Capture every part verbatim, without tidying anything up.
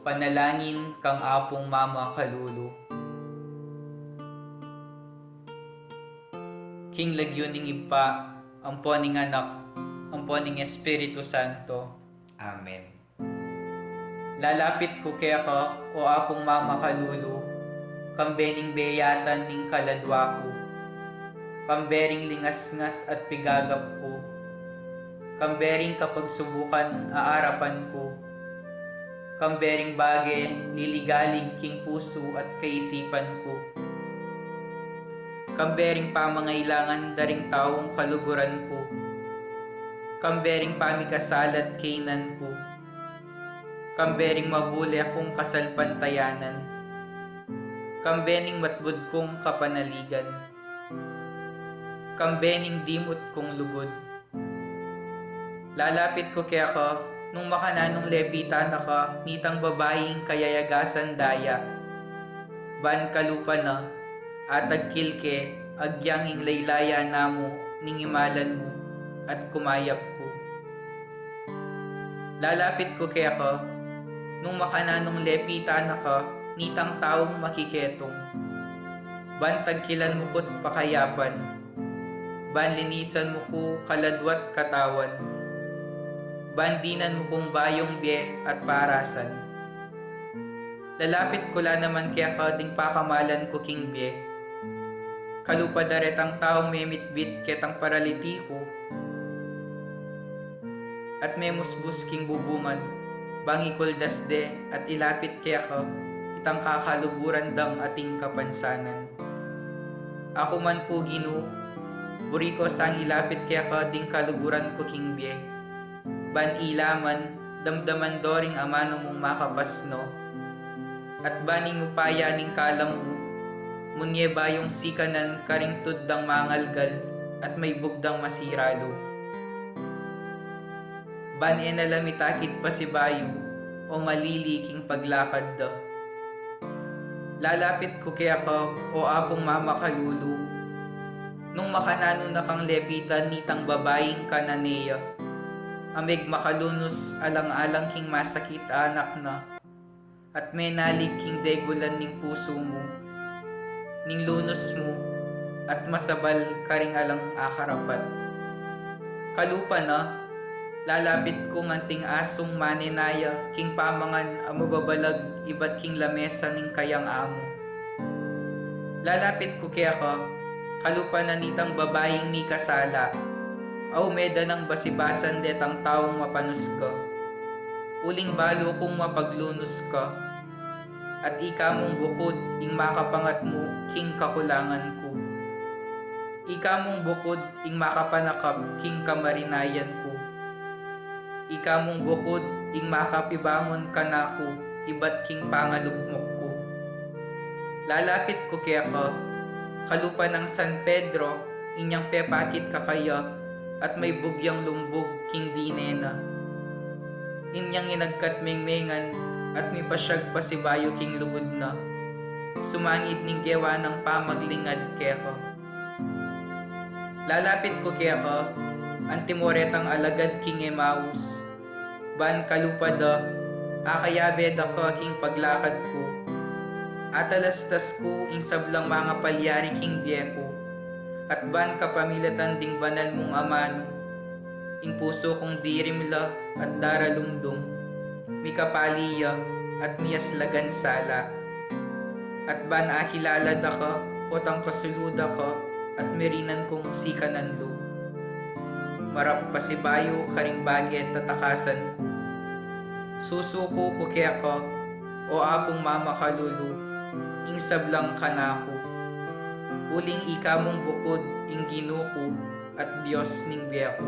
Panalangin kang Apung Mama Kalulu. King lagyu ning Ibpa, ampo ning Anak, ampo ning Espiritu Santo. Amen. Lalapit ku keka, o Apung Mama Kalulu, kambe ning beyatan ning kaladwa ku, kambe ring lingasngas at pigagap ku, kambe ring kapagsubukan a arapan ku, kambe ring bage liligalig king pusu at kaisipan ku, kambe ring pamangailangan da ring taung kaluguran ku, kambe ring pamikasala't kaynan ku, kambe ring mabule kung kasalpantayanan, kambe ning matbud kung kapanaligan, kambe ning dimut kung lugud. Lalapit ku keka, nung makananung lepitan na ka nitang babaing kayayagasan daya. Ban kalupa na, atagkil ke, agyang ing laylaya namu ning imalan mu, at kumayap ku. Lalapit ku keka, nung makananung lepitan na ka nitang taung makiketung. Ban tagkilan mu ku't pakayapan, ban linisan mu ku kaladwa't katawan, ban dinan mu kung bayung bie at parasan. Lalapit ku la naman keka ding pakamalan ku king bie. Kalupa da retang taung memitbit ketang paralitiku at memusbus king bubungan, bang ikuldas de at ilapit keka itang kakaluguran dang ating kapansanan. Aku man pu Ginu, buri ku sang ilapit keka ding kaluguran ku king bie. Ban ila man, damdaman do ring amanu mung makapasno. At ban ing upaya ning kalam mu, munye bayung sikanan karing tud dang mangalgal at maibug dang masira lub. Ban e na la mitakit pasibayu o malili king paglakad da. Lalapit ku keka, o Apung Mama Kalulu, nung makananu na kang lepitan nitang babaing Cananea, a megmakalunus alang-alang king masakit a anak na, at menalig king degulan ning pusu mu, ning lunus mu, at masabal karing alang akarapat. Kalupa na, lalapit kung anting asung manenaya king pamangan a mababalag ibat king lamesa ning kayang amu. Lalapit ku keka, kalupa na nitang babaing mikasala, a ume da nang basibasan detang taung mapanus ka. Uling balu kung mapaglunus ka, at ika mung bukud ing makapangatmu king kakulangan ku. Ika mung bukud ing makapanakap king kamarinayan ku. Ika mung bukud ing makapibangun kanaku ibat king pangalugmok ku. Lalapit ku keka, kalupa nang San Pedro, inyang pepakit kakaya at maibug yang lumbug king dine na. Inyang inagkat mengmengan at mipasyag pasibayu king lugud na, sumangid ning gewa nang pamaglingad keka. Lalapit ku keka, antimo retang alagad king Emaus, ban kalupa da, akayabe da ka king paglakad ku. Atalastas ku ing sablang mangapalyari king bie ku, at ban kapamilatan ding banal mung amanu, ing pusu kung dirim la at daralumdum, mikapali ya at miyaslagan sala. At ban akilala da ka, potang kasulu da ka, at mirinan kung sikanan lub. Marap pasibayu karing bage tatakasan ku. Susuku ku keka, o Apung Mama Kalulu, ing sablang kanaku. Uling ika mung bukud ing Ginu ku at Dios ning bie ku.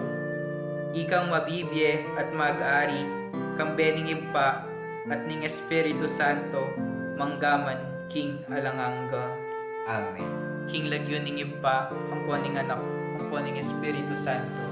Ikang mabibie at mag-ari, kambe ning Ibpa, at ning Espiritu Santo, manggaman king alang angga. Amen. King lagyu ning Ibpa, ampo ning Anak, ampo ning Espiritu Santo.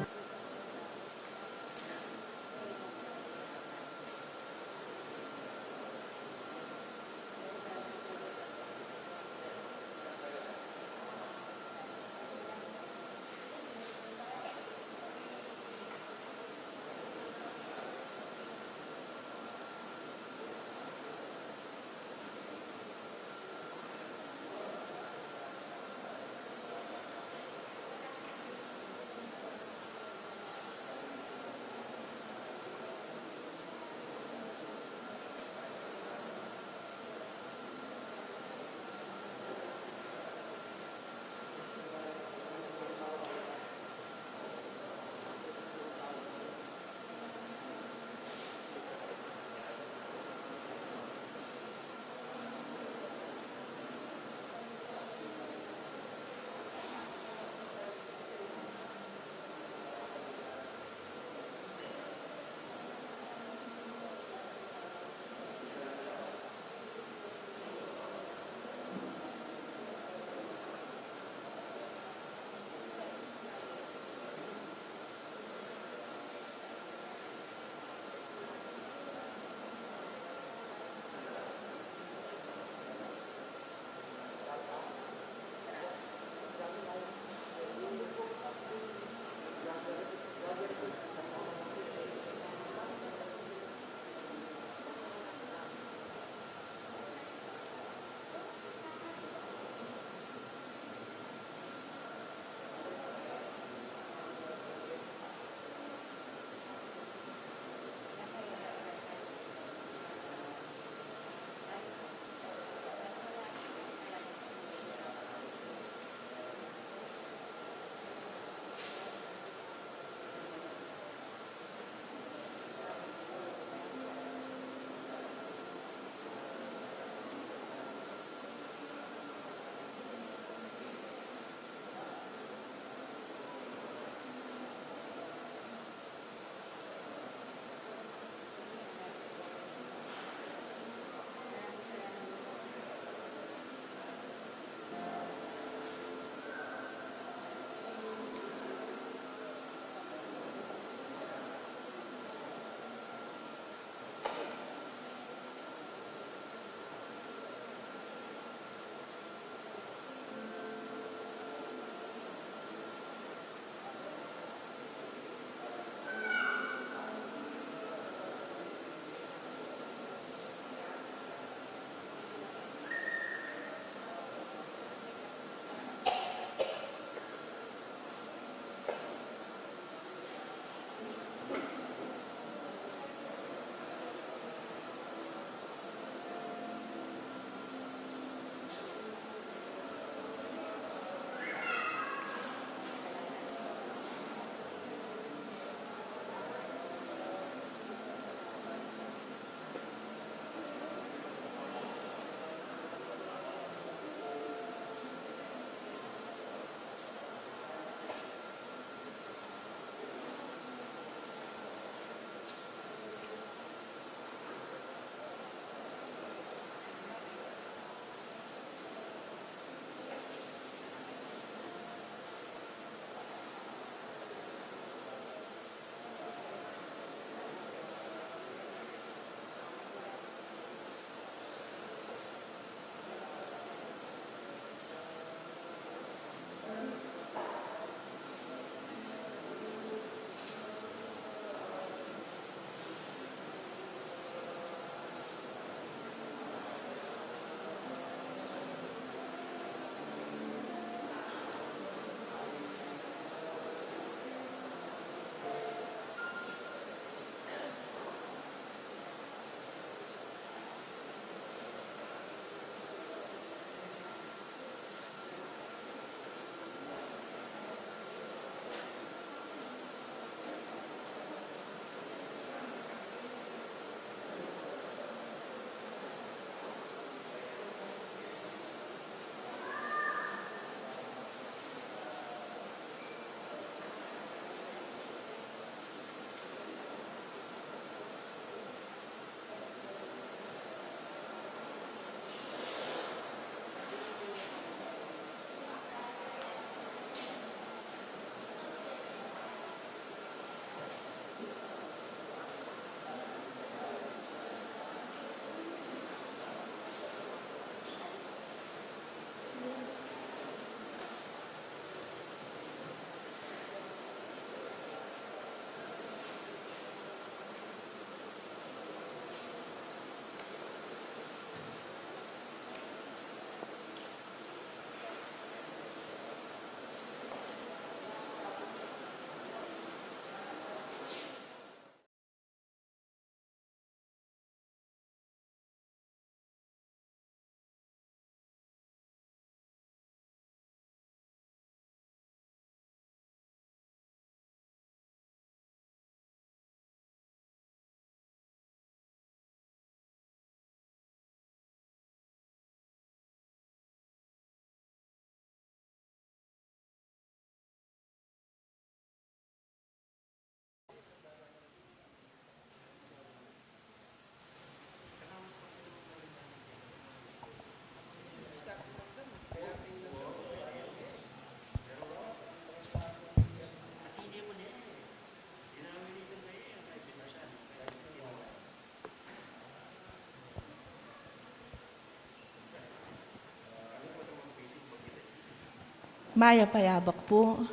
Mayap a abak pu.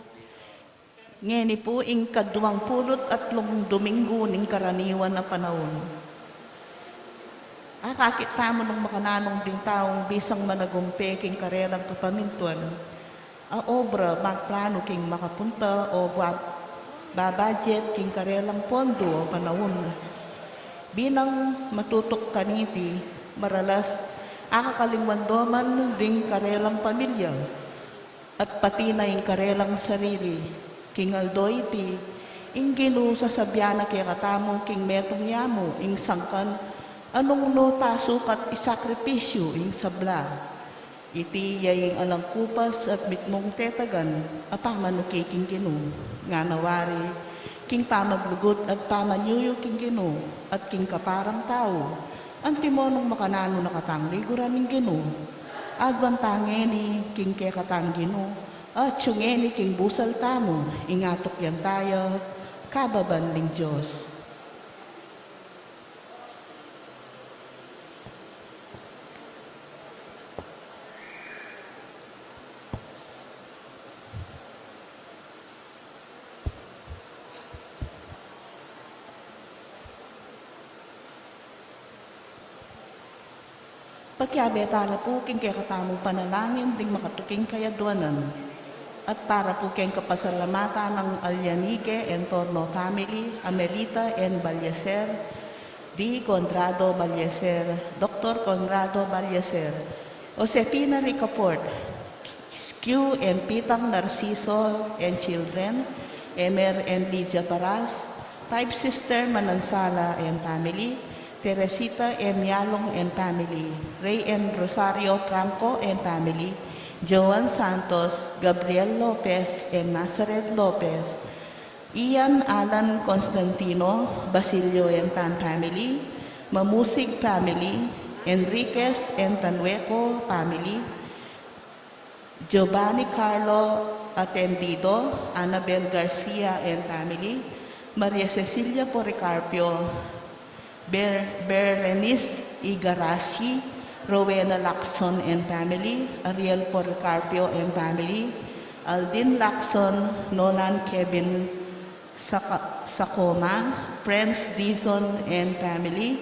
Ngeni pu ing kaduang pulu't atlung Dominggu ning karaniwan a panaun. Akakit tamu nung makananung ding taung bisang managumpe king karelang kapamintuan a obra, magplanu king makapunta o ba-, babudget king karelang pondu o panaun. Binang matutuk kaniti, maralas akakalingwan do man ding karelang pamilya at pati na ing karelang sarili. King aldo iti, ing Ginu sasabian na kekatamu king metung yamu ing sangkan a nung nu tasukat isakripisyu ing sabla. Iti ya ing alang kupas at mitmung tetagan a pamanuki king Ginu. Ngana wari, king pamaglugud at pamanyuyu king Ginu at king kaparang tau, antimo nung makananu na katang liguran ning Ginu. Aduan ta ngeni king kekatang Ginu, atyu ngeni king busal tamu, ing atukyan ta ya kababan ning Dios. Pakiabe ta la pu king kekatamung panalangin ding makatuking kayaduanan. At para pu keng kapasalamatan nang Alyanike and Torno family, Amelita and Balyaser, D. Conrado Balyaser, Doktor Conrado Balyaser, Josefina Ricafort, Q and Pitang Narciso and children, Emer and Lydia Paras, Five Sister Manansala and family, Teresita M. Yalong and family, Ray and Rosario Franco and family, Joan Santos, Gabriel Lopez and Nazareth Lopez, Ian Alan Constantino, Basilio and Tan family, Mamusig family, Enriquez and Tanueco family, Giovanni Carlo Atendido, Annabel Garcia and family, Maria Cecilia Policarpio, Ber-, Berenice Igarashi, Rowena Lacson and family, Ariel Policarpio and family, Aldin Lacson, Nolan Kevin Saka-, Sakoma, Prince Dizon and family,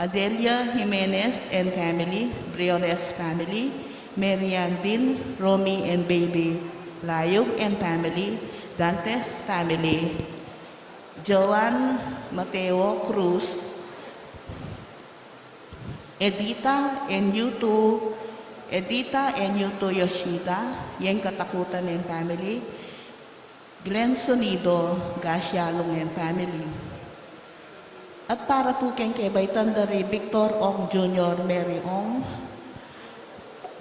Adelia Jimenez and family, Briones family, Mary Ann Din, Romy and Baby Layug and family, Dantes family, Joan Mateo Cruz, Edita and Yuto, Edita and Yuto Yoshida, Yeng Katakutan and family, Glenn Sonido, Gas Yalong and family. At para pu keng kebaitan da ri Victor Ong Junior, Mary Ong,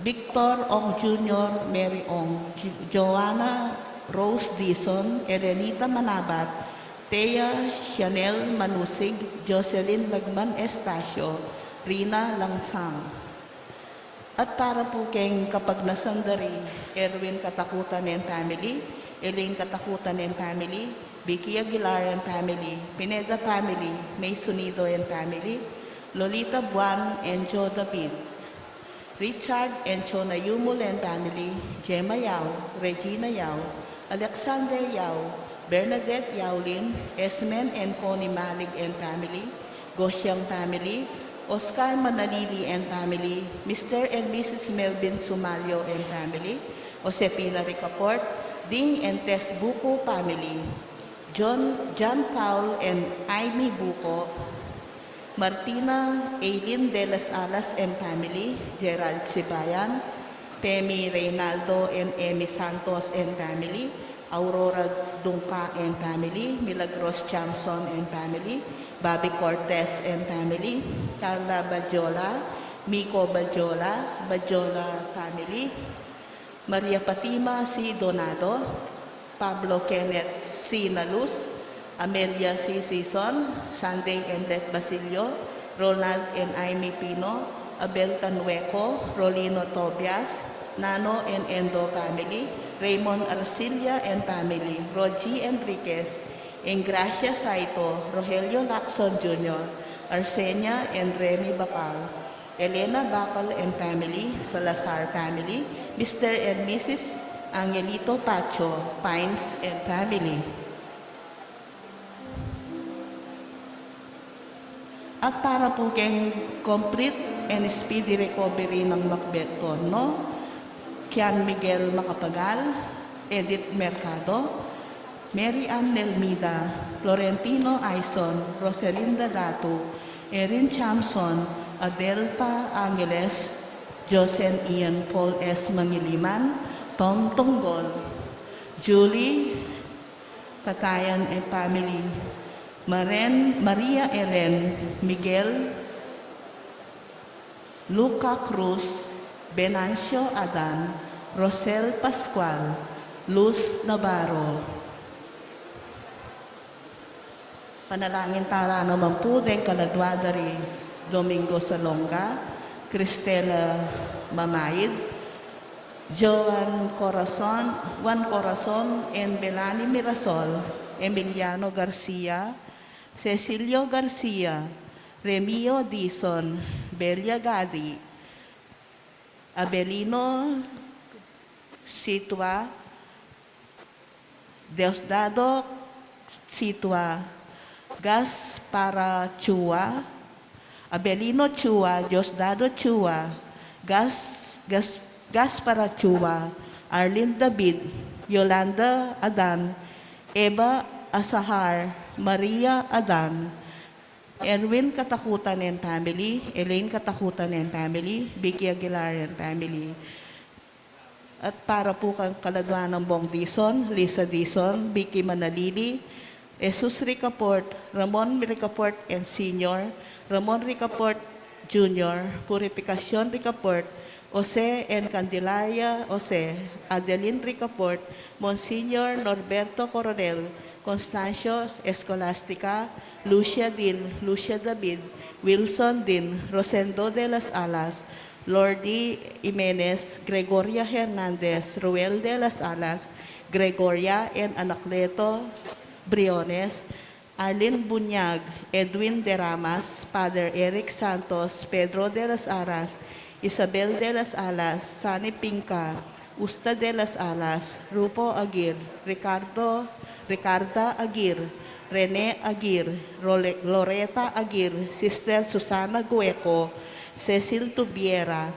Victor Ong Junior, Mary Ong, Gi-, Joanna Rose Dizon, Elenita Manabat, Thea Chanel Manusig, Jocelyn Lagman Estacio, Rina Langsang. At para pu keng kapagnasan da ri Erwin Katakutan and family, Elaine Katakutan and family, Vicky Aguilar and family, Pineda family, May Sonido and family, Lolita Buan and Joe David, Richard and Chona Yumul and family, Gemma Yao, Regina Yao, Alexander Yao, Bernadette Yaulin, Esmen and Connie Malig and family, Gosiang family, Oscar Manalili and family, Mister and Missus Melvin Sumalio and family, Josefina Ricafort, Ding and Tess Buko family, John, John Paul and Amy Buko, Martina Aileen de las Alas and family, Gerald Sibayan, Pemi Reynaldo and Emmy Santos and family, Aurora Dungca and family, Milagros Chamson and family, Bobby Cortez and family, Carla Badjola, Miko Badjola, Badjola family, Maria Fatima C. Donado, Pablo Kenneth C. Nalus, Amelia C. Sison, Sunday and Let Basilio, Ronald and Amy Pino, Abel Tanueco, Rolino Tobias, Nano and Endo family, Raymond Arcilia and family, Rogie Enriquez, Engracia Saito, Rogelio Lacson Junior, Arsenia and Remy Bacal, Elena Bacal and family, Salazar family, Mister and Missus Angelito Pacho, Pines and family. At para pu keng complete and speedy recovery nang Macbeth Torno, Kian Miguel Macapagal, Edith Mercado, Mary Ann Nelmida, Florentino Aison, Roselinda Datu, Erin Chamson, Adelpa Angeles, Josen Ian Paul S. Mangiliman, Tom Tunggol, Julie Katayan and family, Maren, Maria Ellen, Miguel, Luca Cruz, Venancio Adan, Rosel Pascual, Luz Navarro. Panalangin tala naman pu deng kaladwa da ri Domingo Salonga, Cristela Mamaid, Joan Corazon, Juan Corazon, and Belani Mirasol, Emiliano Garcia, Cecilio Garcia, Remio Dizon, Belia Gadi, Abelino Situa, Diosdado Situa, Gaspara Chua, Abelino Chua, Diosdado Chua, Gas, Gas, Gaspara Chua, Arlene David, Yolanda Adan, Eva Asahar, Maria Adan, Erwin Katakutan and family, Elaine Katakutan and family, Vicky Aguilar and family. At para pu kang kaladwa nang Bong Dizon, Lisa Dizon, Vicky Manalili, Jesus Ricaport, Ramon Ricaport and Senior, Ramon Ricaport Junior, Purificacion Ricaport, Jose and Candelaria Jose, Adeline Ricaport, Monsignor Norberto Coronel, Constancio Escolastica, Lucia Din, Lucia David, Wilson Din, Rosendo de las Alas, Lordy Jimenez, Gregoria Hernandez, Ruel de las Alas, Gregoria and Anacleto Briones, Arlene Buñag, Edwin Deramas, Father Eric Santos, Pedro de las Alas, Isabel de las Alas, Sunny Pinca, Usta de las Alas, Rupo Aguirre, Ricardo, Ricarda Aguirre, Rene Aguirre, Role-, Loreta Aguirre, Sister Susana Gueco, Cecil Tubiera,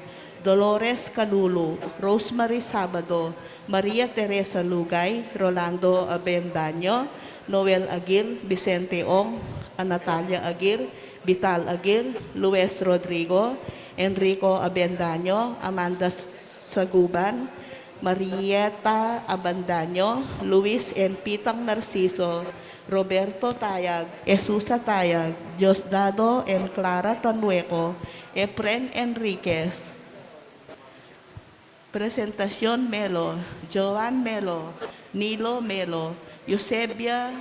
Dolores Calulu, Rosemary Sabado, Maria Teresa Lugay, Rolando Abendaño, Noel Aguirre, Vicente Ong, Natalia Aguirre, Vital Aguirre, Luis Rodrigo, Enrico Abendaño, Amanda Saguban, Marieta Abendaño, Luis and Pitang Narciso, Roberto Tayag, Esusa Tayag, Diosdado and Clara Tanueco, Efren Enriquez, Presentacion Melo, Joan Melo, Nilo Melo, Eusebia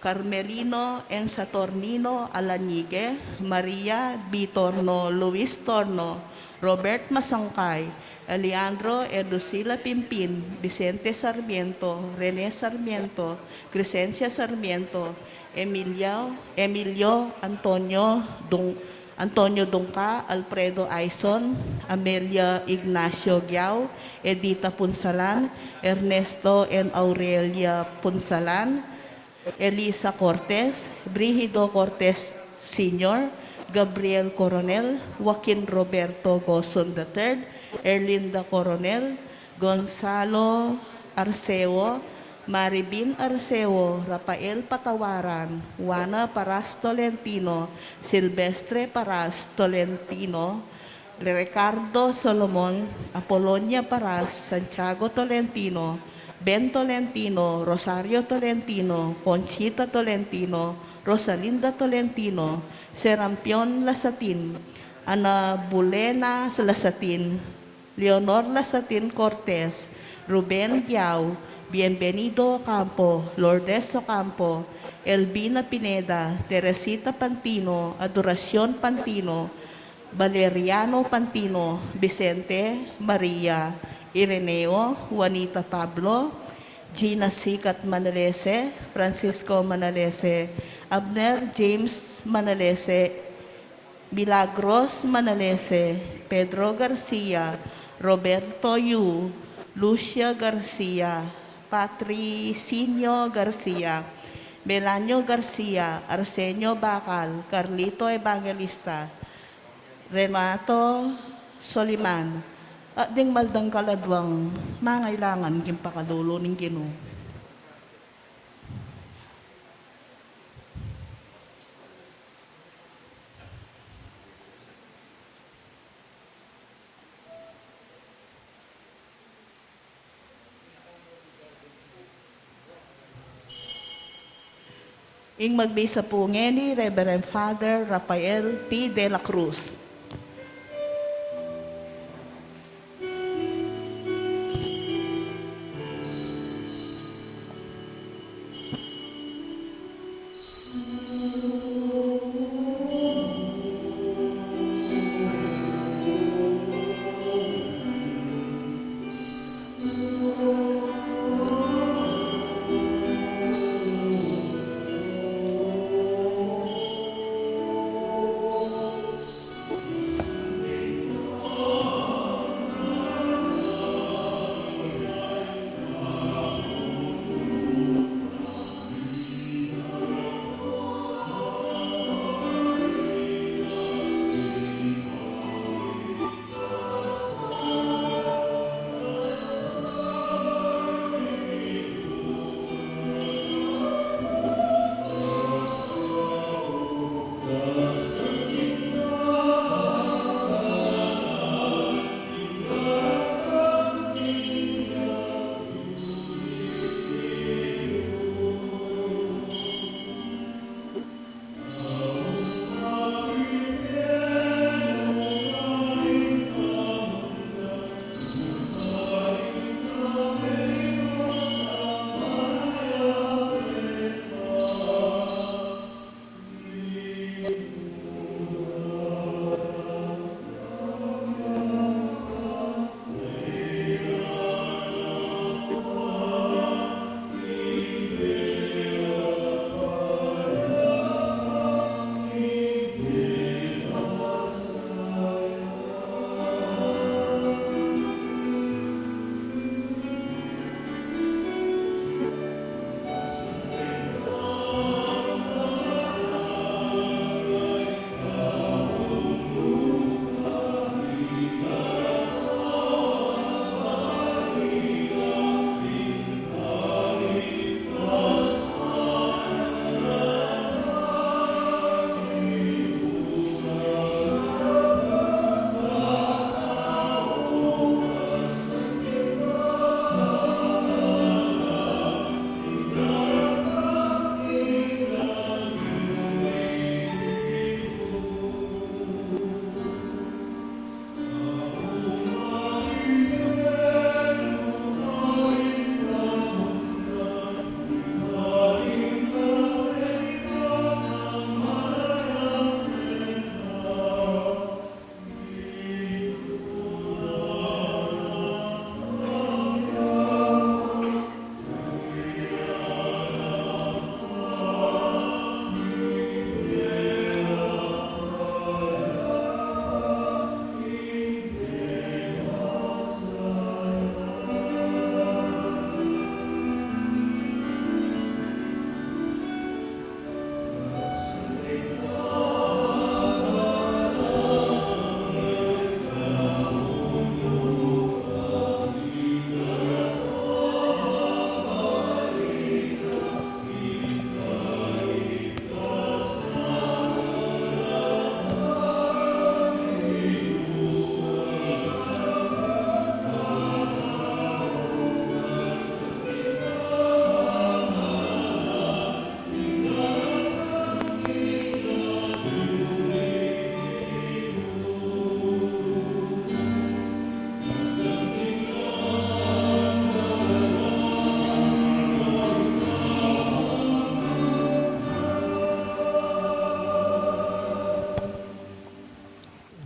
Carmelino and Saturnino Alañigue, Maria B. Torno, Luis Torno, Robert Masangkay, Alejandro and Lucila Pimpin, Vicente Sarmiento, Rene Sarmiento, Crescencia Sarmiento, Emilio, Emilio Antonio Dung-, Antonio Dungca, Alfredo Aison, Amelia Ignacio Giao, Edita Punsalan, Ernesto and Aurelia Punsalan, Elisa Cortez, Brigido Cortez Senior, Gabriel Coronel, Joaquin Roberto Gozon the third, Erlinda Coronel, Gonzalo Arceo, Maribin Arceo, Rafael Patawaran, Juana Paras Tolentino, Silvestre Paras Tolentino, Ricardo Solomon, Apolonia Paras, Santiago Tolentino, Ben Tolentino, Rosario Tolentino, Conchita Tolentino, Rosalinda Tolentino, Serampion Lasatin, Ana Bulena Lasatin, Leonor Lasatin Cortez, Ruben Giao, Bienvenido Ocampo, Lourdes Ocampo, Elvina Pineda, Teresita Pantino, Adoracion Pantino, Valeriano Pantino, Vicente, Maria, Ireneo, Juanita Pablo, Gina Sikat Manalese, Francisco Manalese, Abner James Manalese, Milagros Manalese, Pedro Garcia, Roberto Yu, Lucia Garcia, Patricinio Garcia, Melanio Garcia, Arsenio Bacal, Carlito Evangelista, Renato Soliman, at ding maldang kaladwang mangailangan king pakalulu ning Ginu. Ing magmisa pu ngeni, Reverend Father Rafael P. de la Cruz.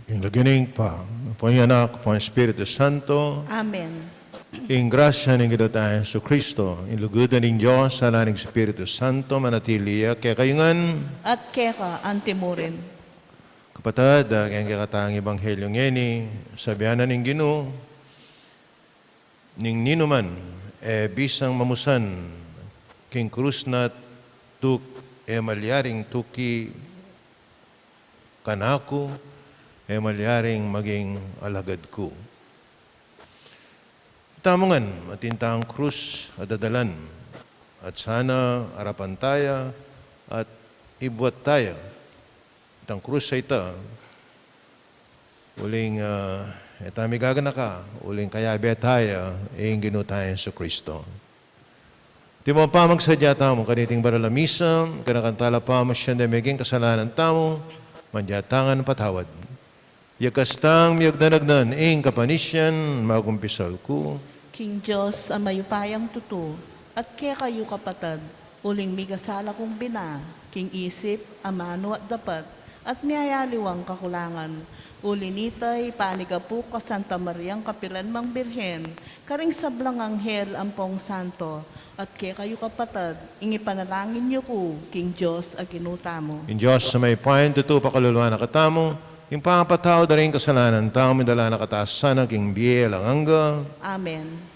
King lagyu ning Ibpa, ampo ning Anak, ampo ning Espiritu Santo. Amen. Ing grasya ning Ginu tang Jesucristo, ing lugud na ning Dios, sala ning Espiritu Santo, manatili ya kekayu ngan. At keka antimurin. Kapatad, ah, keng kekatang ebanghelyo ngeni, sabian na ning Ginu, Ning ninuman e bisang mamusan king krus na, duk e malyaring tuki kanaku, e malyaring maging alagad ku. Itamu ngan, atin tang krus a dadalan, at sana arapan taya at ibuat taya itang krus a ita, uling, ah, e ta migaganaka, uling kayabe taya ing Ginu tang Jesucristo. Iti mo pa, magsadya tamu kaniting baral a misa, kanakan tala pa, masyang da meging kasalanan tamu, mandya tangan patawad. Yakas tang miyagdanagnan ing kapanisian, magumpisal ku king Dios a mayupayang tutu, at kekayu kapatad, uling migasala kung bina, king isip, amanu at dapat, at miyayaliwang kakulangan. Uli nita, ipanigapu ku kang Santa Mariang kapilan mang Birhen, karing sablang anghel ampong santo, at kekayu kapatad, ing ipanalangin yu ku king Dios a Ginu tamu. Ing Dios a mayupayang tutu pakalulu na katamu, ing pangapatawad da ring kasalanan tamu, idala na kata sana king bie alang angga. Amen.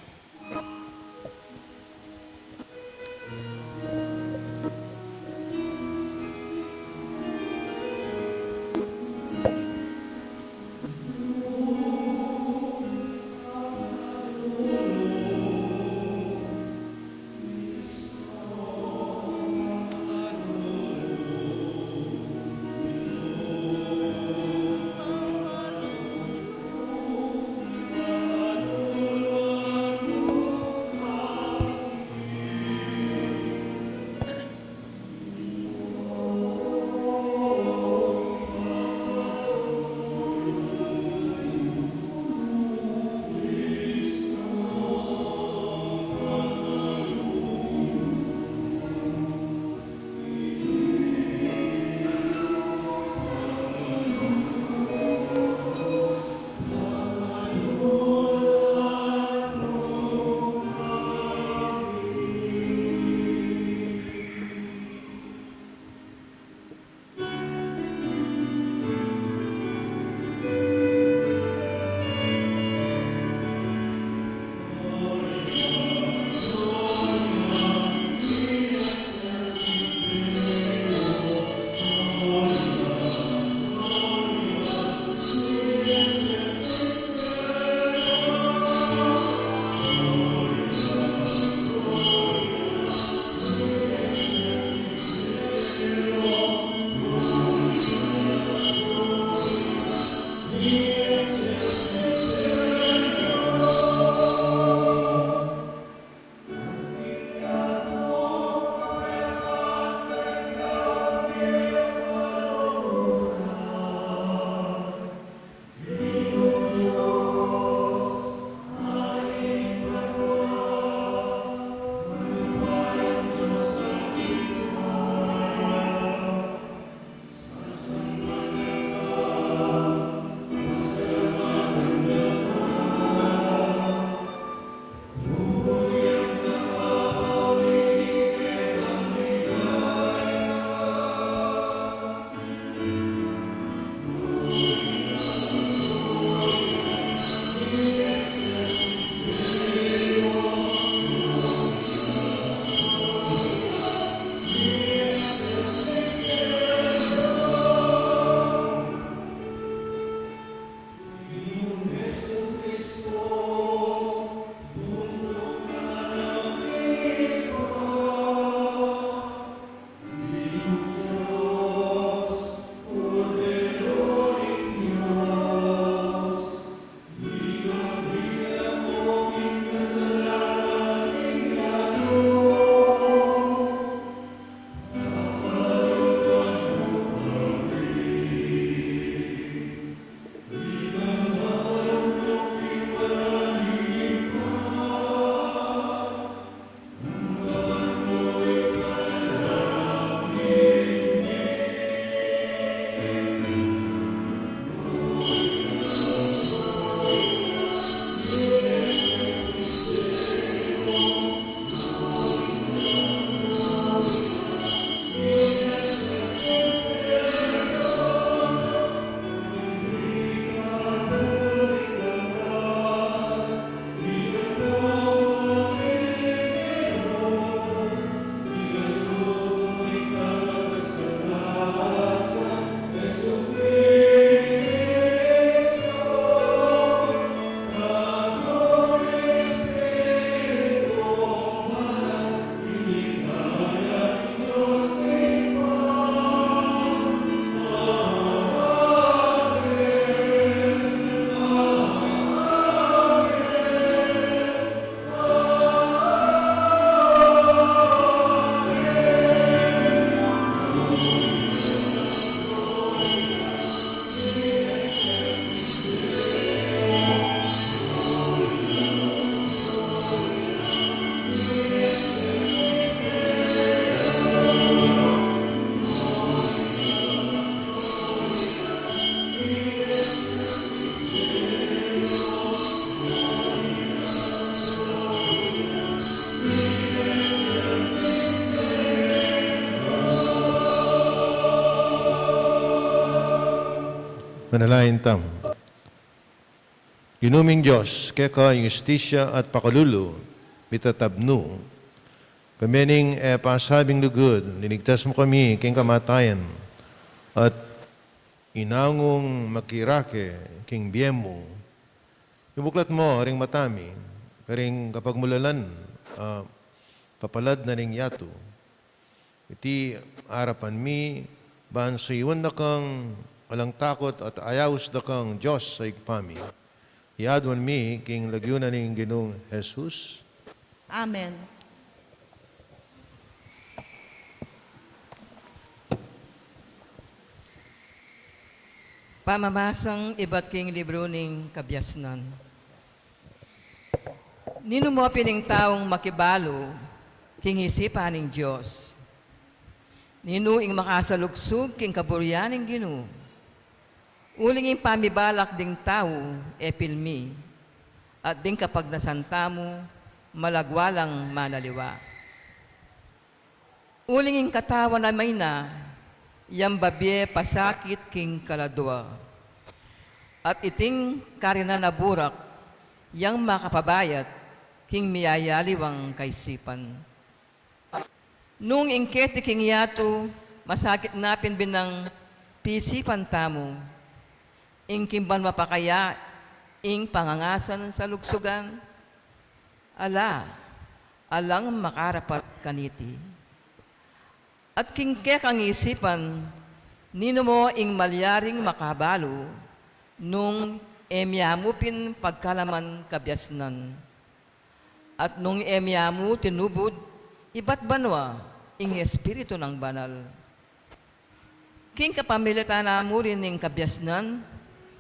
Manalangin tamu. Ginu ming Dios, keka ing ustisya at pakalulu mitatabnu, pamening e pasabing lugud, linigtas mu kami king kamatayan, at inangung makirake king bie mu. Ibuklat mu ring mata mi karing kapagmulalan a papalad na ning yatu. Iti arapan mi, ban suyuan da kang alang takut at ayaus da kang Dios a Ibpa mi. Iyaduan mi king lagyu na ning Ginung Jesus. Amen. Pamamasang ibat king libru ning Kabiasnan. Ninu mo pin ing taung makibalu king isipan ning Dios? Ninu ing makasalugsug king kaburian ning Ginu? Uling ing pamibalak ding tau e pilmi, at ding kapagnasan tamu malagwa lang manaliwa. Uling ing katawan a mayna yang babie pasakit king kaladua, at iting karinan a burak yang makapabayat king miyayaliwang kaisipan. Nung ing keti king yatu masakit na pin binang pisipan tamu, ing king banua pa kaya ing pangangasan salugsugan? Ala, alang makarapat kaniti. At king kekang isipan, ninu mo ing malyaring makabalu nung e mya mu pin pagkalaman kabiasnan? At nung e mya mu tinubud ibat banua ing Espiritu nang Banal? King kapamilatan na mu rin ning kabiasnan,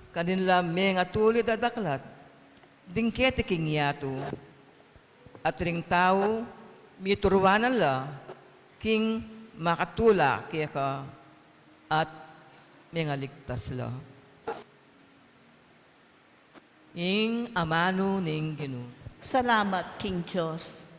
karin la mengatulid a daklat ding keti king yatu, at ring tau mituruanan la king makatula keka at mengaligtas la. Ing amanu ning Ginu. Salamat king Dios.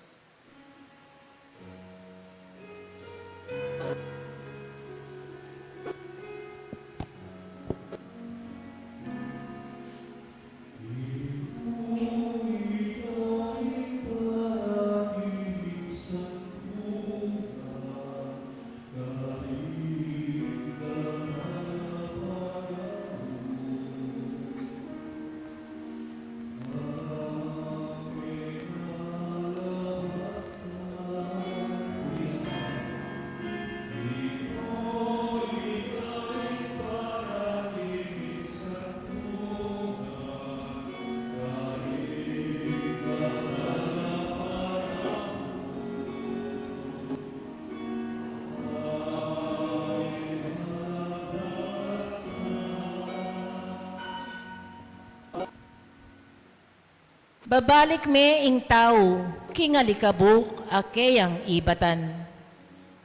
Babalik me ing tau king alikabuk a keyang ibatan.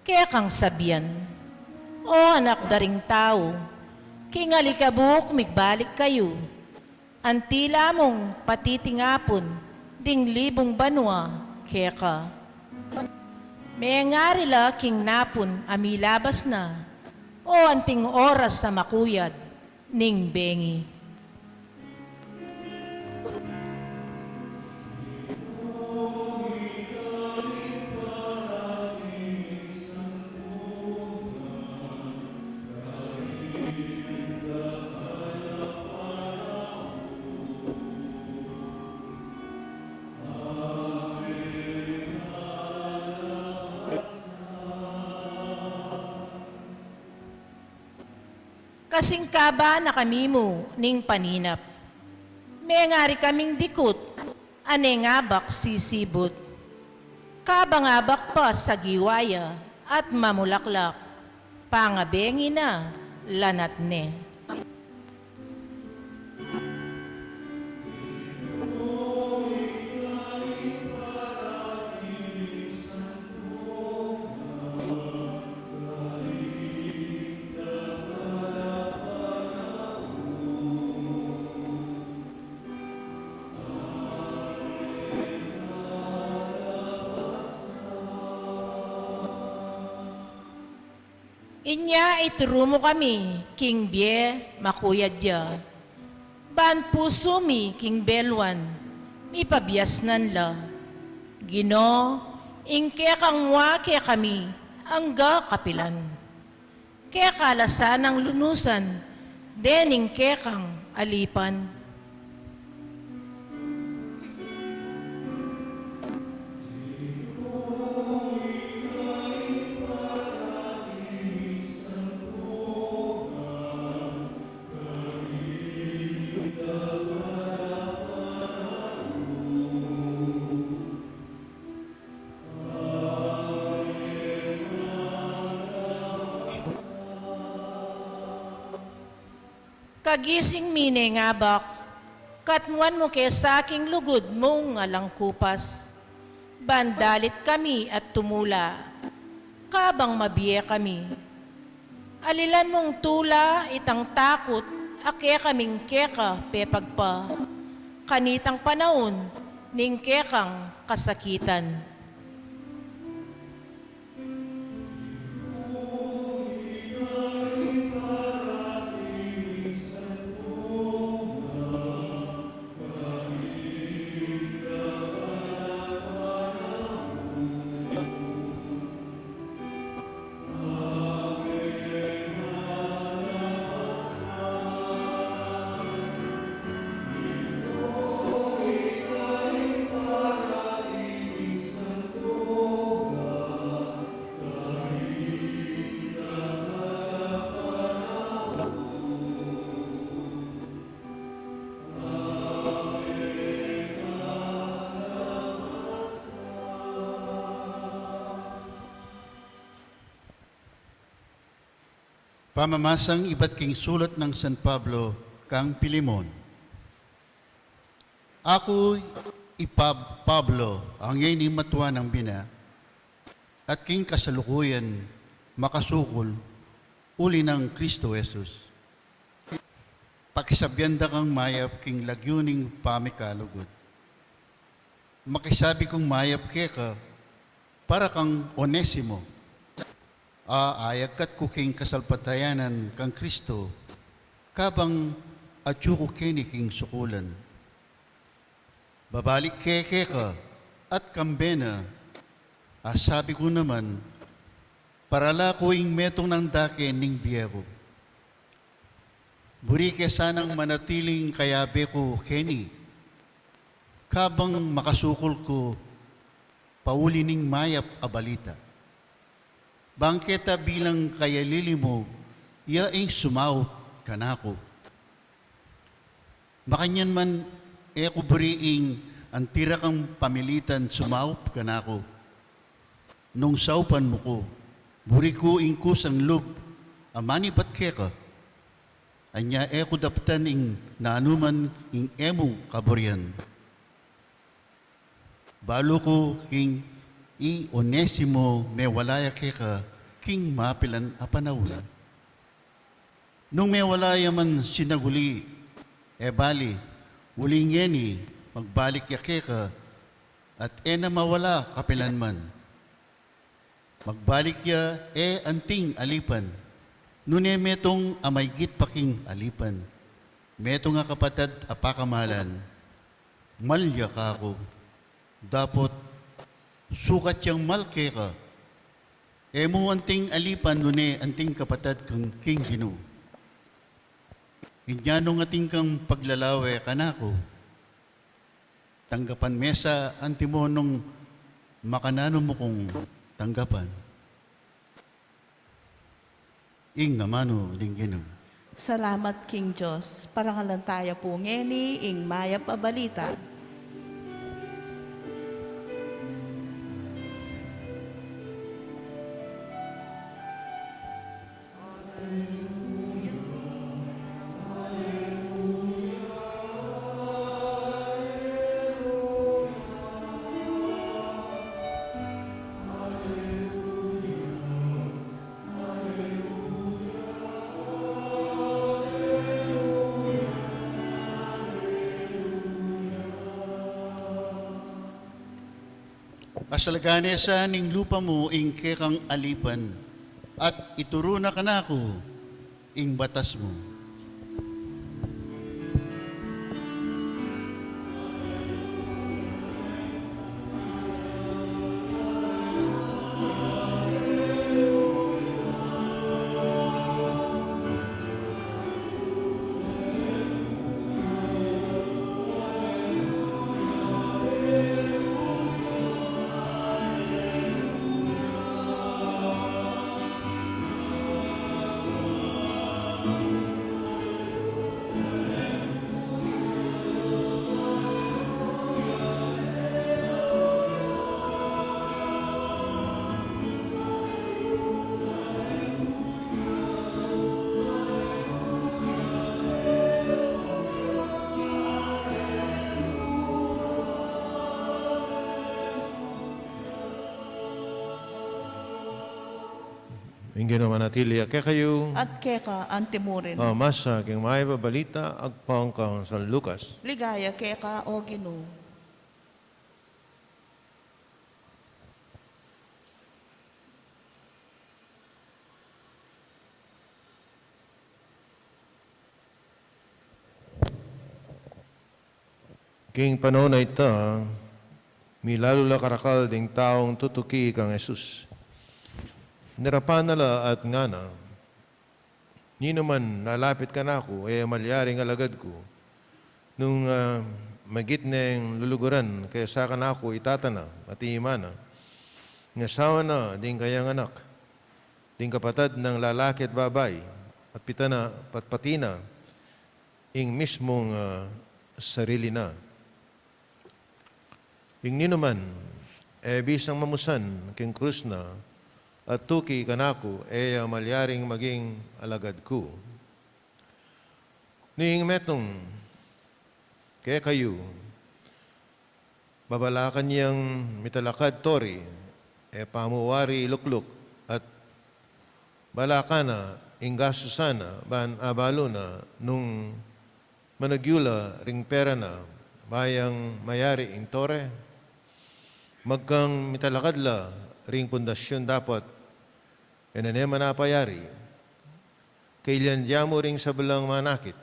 Kekang sabian, O anak da ring tau, king alikabuk migbalik kayu. Anti la mung patitingapun ding libung banua keka. Mengari la king napun a milabas na, o anting oras a makuyad ning bengi. Kasingkaba na kami mu ning paninap. Mengari kaming dikut a nengabak sisibut. Kabang-abak pa sagiwa ya at mamulaklak, pangabengi na lanat ne. Inya ituru mu kami king bie makuyad ya. Ban pusu mi king beluan, mipabiasnan la. Ginu, ing kekang mua kekami angga kapilan. Keka la sanang lunusan dening kekang alipan. Kagising mi neng abak, katmuan mu ke sa king lugud mung alang kupas. Ban dalit kami at tumula, kabang mabie kami. Alilan mung tula itang takut a kekaming keka pepagpa, kanitang panaun ning kekang kasakitan. Pamamasang ibat king sulat nang San Pablo kang Filemon. Aku i Pab-, Pablo, a ngeni matua nang bina, at king kasalukuyan makasukul uli nang Kristo Jesus. Pakisabian da kang mayap king lagyu ning pamikalugud. Makisabi kung mayap keka para kang Onesimo, a ayagkat ku king kasalpantayanan kang Kristo, kabang atyu ku keni king sukulan. Babalik ke keka at kambe na, a sabi ku naman, parala ku ing metung nang dake ning bie ku. Buri ke sanang manatiling kayabe ku keni, kabang makasukul ku pauli ning mayap a balita. Bang keta bilang kayalili mu, ya ing sumaup kanaku. Makanyan man, e ku buri ing anti ra kang pamilitan sumaup kanaku. Nung saupan mu ku, buri ku ing kusang lub a manibat keka. Anya e ku daptan ing nanuman ing e mu kaburian. Balu ku king i Onesimo mewala ya keka king mapilan a panaun. Nung mewala ya man sinaguli, e bali, uling ngeni magbalik ya keka, at e na mawala kapilan man. Magbalik ya e anting alipan, nune metung a maygit pa king alipan, metung a kapatad a pakamalan. Mal ya kaku, dapot sukat yang mal keka. E mu anting alipan nune anting kapatad kang king Ginu. Inya nung atin kang paglalawe kanaku, tanggapan me sa, antimo nung makananu mu kung tanggapan. Ing amanu ning Ginu. Salamat king Dios. Parangalan taya pu ngeni ing mayap a balita. Pasalagane sa ning lupa mu ing kekang alipan, at ituru na kanaku ing batas mu. Ing Ginu manatili ya kekayu. At keka antimurin. O, masa king mayap a balita agpang kang San Lucas. Ligaya keka, O Ginu. King panaun a ita, milalu la karakal ding taung tutuki kang Jesus. Nirapan na la at ngana, "Ninuman lalapit kanaku, e malyaring alagad ku. Nung, ah, magit neng luluguran kesa kanaku i tata na at i ima na, ing asawa na, ding kayang anak, ding kapatad nang lalaki at babai, at pita na, patpati na ing mismung, ah, sarili na. Ing ninuman e bisang mamusan king krus na at tuki kanaku, e ya malyaring maging alagad ku." Nung metung kekayu, babalakan yang mitalakad tore, e pa mu wari lukluk, at balaka na ing gastusan na, ban abalu na nung managyu la ring pera na, ba yang mayari ing tore? Magkang mitalakad la ring pundasyun, dapot e na ne man apayari. Kailian da mu ring sablang manakit,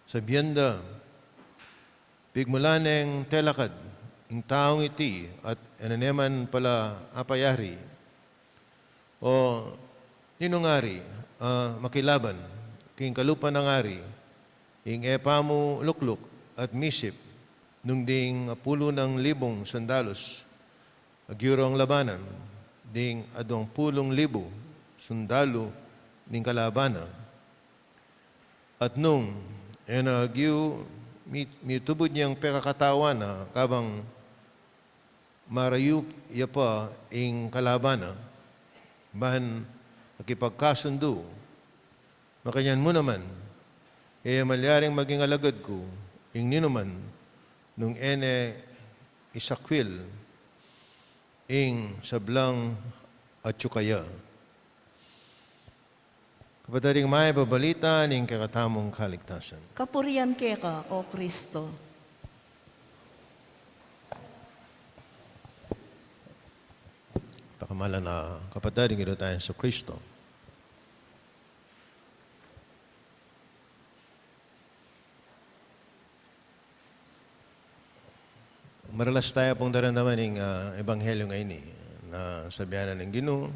sabian da, "Pigmula neng telakad ing taung iti at e na ne man pala apayari." O ninu ngari a makilaban king kalupa nang ari, ing e pa mu lukluk at misip, nung ding apulu nang libung sundalus agyu rang labanan ding aduang pulung libu sundalu ning kalaban na? At nung e na agyu, mi-, mitubud yang pekakatawan na kabang marayu ya pa ing kalaban na, ban makipagkasundu. Makanyan mu naman, e ya malyaring maging alagad ku ing ninuman nung e ne isakwil ing sablang atsu kaya. Kapatad, ing mayap a balita ning kekatamung kaligtasan. Kapurian keka, O Kristo. Pakamalan a kapatad ning Ginu tang Jesucristo. Maralas taya pung daramdaman ing, ah, ebanghelyo ngeni, na sabian na ning Ginu,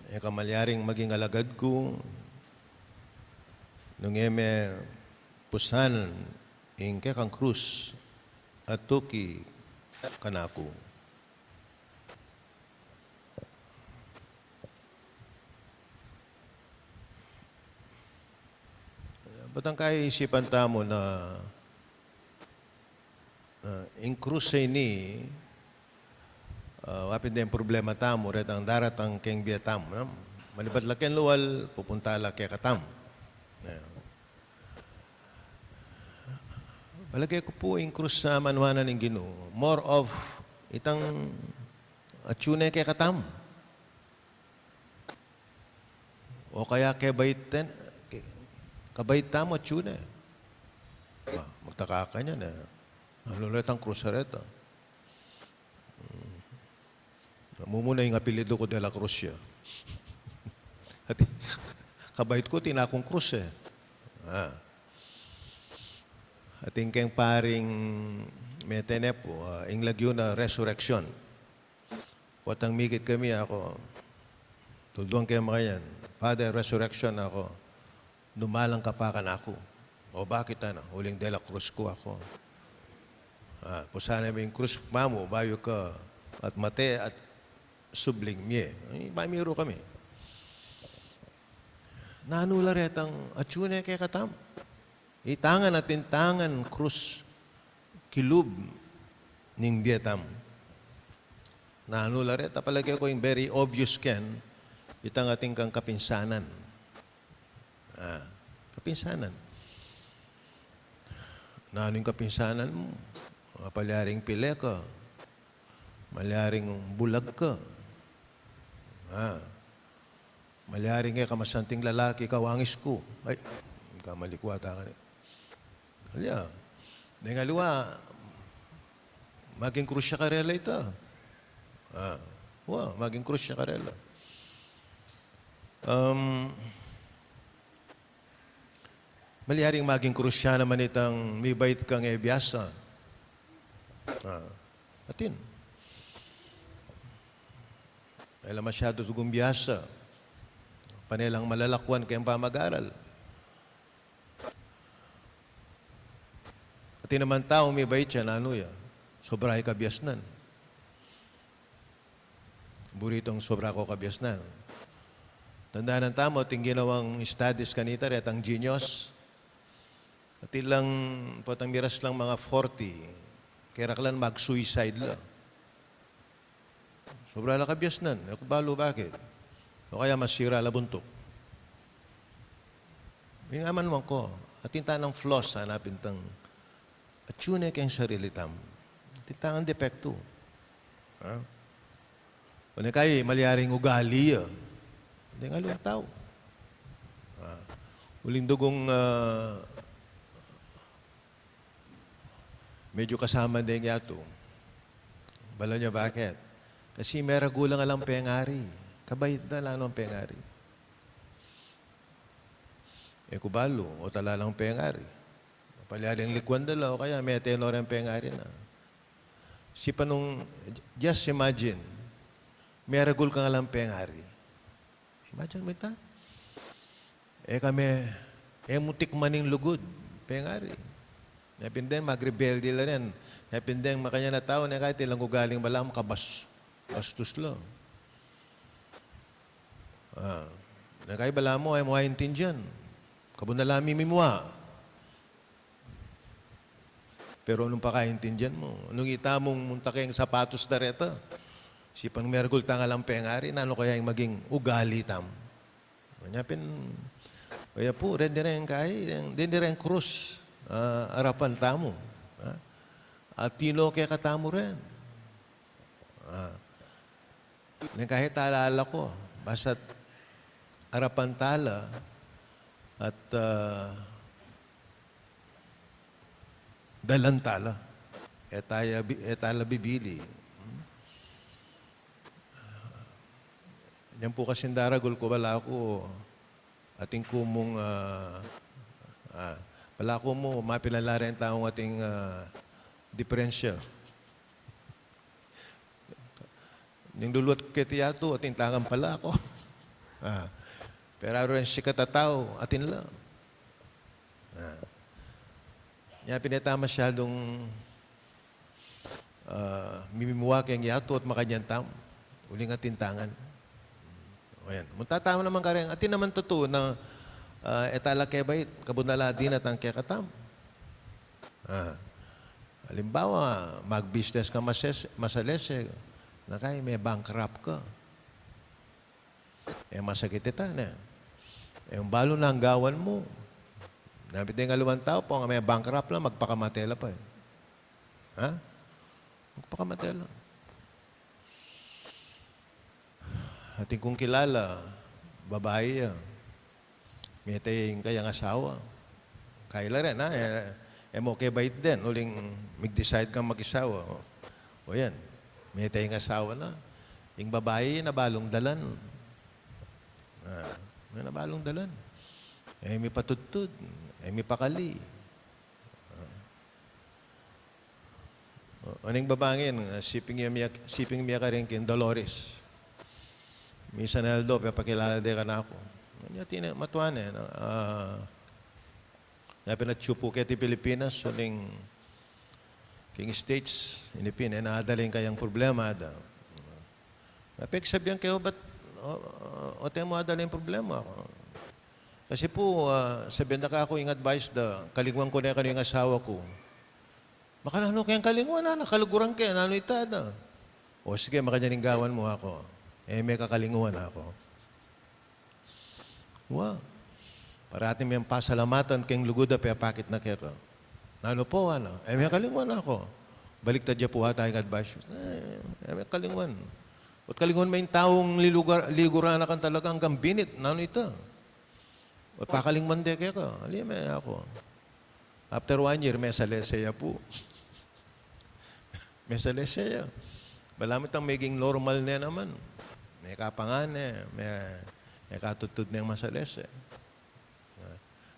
"E ka malyaring maging alagad ku nung e me pusan ing kekang krus at tuki kanaku." Batang kaisipan tamu na, ah, ing krus a ini, ah, wa pin deng problema tamu, retang daratang keng bie tamu, no? Manibat la keng lual, pupunta la kekatamu. Ayan. Palage ku pu ing krus a manuan na ning Ginu, more of itang atsu ne kekatamu. O kaya kebait ten, ke-, kabait tamu atsu ne. Ba, magtaka ka kanyan, e. Nanu retang krus a reta? Hmm. Mumuna ing apelyidu ku De La Cruz ya. At kabait ku, atin kung krus e. Ah. Atin keng paring Metenepo, ah, ing lagyu na Resurrection. Potang mikit kami, aku, tulduan ke makanyan, "Father, Resurrection," aku. "Dumalan ka pa kanaku." "O bakit?" ana. "Uling De La Cruz ku," aku. "Ah, pusan na me ing krus mamu, bayu ka at mate at subling mie." Ay, mamiru kami. Nanu la retang atyu ne kekatamu? Itangan at intangan krus kilub ning bie tamu. Nanu la reta? Palage ku ing very obvious ken, itang atin kang kapinsanan. Ah, kapinsanan. Nanu ing kapinsanan mu? Ah, palyaring pile ka, malyaring bulag ka. Ah, malyaring e ka masanting lalaki, kawangis ku. Ay, kamali ku ata kanita. Alya, deng aliwa, maging krus ya karela ita. Ah, wa, maging krus ya karela. Um, malyaring maging krus ya naman itang mibait kang e biasa. Ah, atin. E la masyadu tugung biasa. Pane lang malalakuan keng pamag-aral. Atin naman tau mibait ya, nanu ya? Sobra ya kabiasnan. Buri itang sobra kang kabiasnan. Tandanan tamu, atin ginawang studies kanita, retang genius. Atin lang, potang miras lang mga forty, keraklan mag-suicide la. Sobra la kabiasnan, e ku balu bakit. O kaya masira la buntuk. Ing amanuan ku, atin tang flaws, hanapin tang atyu ne keng sarili tamu. Atin tang depektu. Ha? O ne kaya, malyaring ugali ya. Deng aliwang tau. Ha? Uling dugung, ah, medyu kasama deng yatu. Balu yu bakit? Kasi meragul la lang pengari. Kabait da la nung pengari. E ku balu, o tala lang pengari. Palyaring likuan da la, o kaya mete no reng pengari na. Sipa nung, just imagine, meragul ka nga lang pengari. Imagine mu ita? E kami, e mu tikman ing lugud, pengari. Nyapin deng magrebelde la rin. Nyapin deng makanyan a tau, ne kaya atin lang ugaling balamu kabas-, bastos la. Ah, ne kaya balamu, e mu aintindian. Kabud na la mimimua. Pero nung pakaintindian mu, nung ita mung munta keng sapatos da reta, sipa nung meragul tang alang pengari, nanu kaya ing maging ugali tamu? Nyapin, kaya pu, dende reng kai, dende reng krus, ah, arapan tamu, ah? At tinu kekatamu rin. Ah. Neng kahit alala ku, basta't arapan tala at, ah, dalan tala. E taya bi-, e tala bibili. Hmm? Yan pu kasing daragul ku, balaku, atin ku mung, ah, ah, balaku mu, mapinala reng taung atin, ah, diperensya. Ning luluat ku keti yatu, atin tangan pala ku. Ah. Pero aru reng sikat a tau, atin la. Ah. Nyapin e ta masyadung, ah, mimimua keng yatu at makanyan tamu. Uling atin tangan. O yan. Munta tamu naman kareng, atin naman tutu na, ah, e tala kebait, kabud na la dinatang kekatamu. Ah. Alimbawa, mag-business ka mases-, masalese, na kaya me-bankrupt ka. E masakit ita, ne? E, ing balu na gawan mu. Nyapin deng aliwang tau, pung me-bankrupt la, magpakamate la pa, e. Ha? Magpakamate la. Atin kung kilala, babai ya. Mete ing kayang asawa. Kaila rin, ha? E, e mu kebait den, uling mig-decide kang mag-asawa. O yan, mete ing asawa na. Ing babai, nabalung dalan. Ah, may nabalung dalan. E mipatudtud, e mipakali. Ah. O, o ning babai ngeni, ah, siping ya mia, siping mia karin king Dolores. Misan aldo, pepakilala de kanaku. Nya tine, matua ne, no? Ah, nya pin atyu pu keti Pilipinas, uling king States, ini pin, e na adala ing kayang problema da. Nya pin, sabian ke, o, bat, o, o, ote mu adala ing problema? Kasi pu, ah, sabian da kaku ing advice da, kalingwan ku ne kanu ing asawa ku. Makananu keng kalingwan, anak, kaluguran ke, nanu ita da? O sige, makanyan ing gawan mu, aku. E me kakalingwan, aku. Wa. Parati meng pasalamatan keng lugud a pepakit na keka. Nanu pu, ana? E me kalingwan, aku. Baliktad ya pu ata ing advice. E, e me kalingwan. O't kalingwan me ing taung lilugar, liguran na kang talaga anggang binit. Nanu ita? O't pakalingwan de keka. Ali me, aku. After one year, mesalese ya pu. Mesalese ya. Balamu itang meging normal ne naman. Mekapangane, me, mekatudtud neng masalese.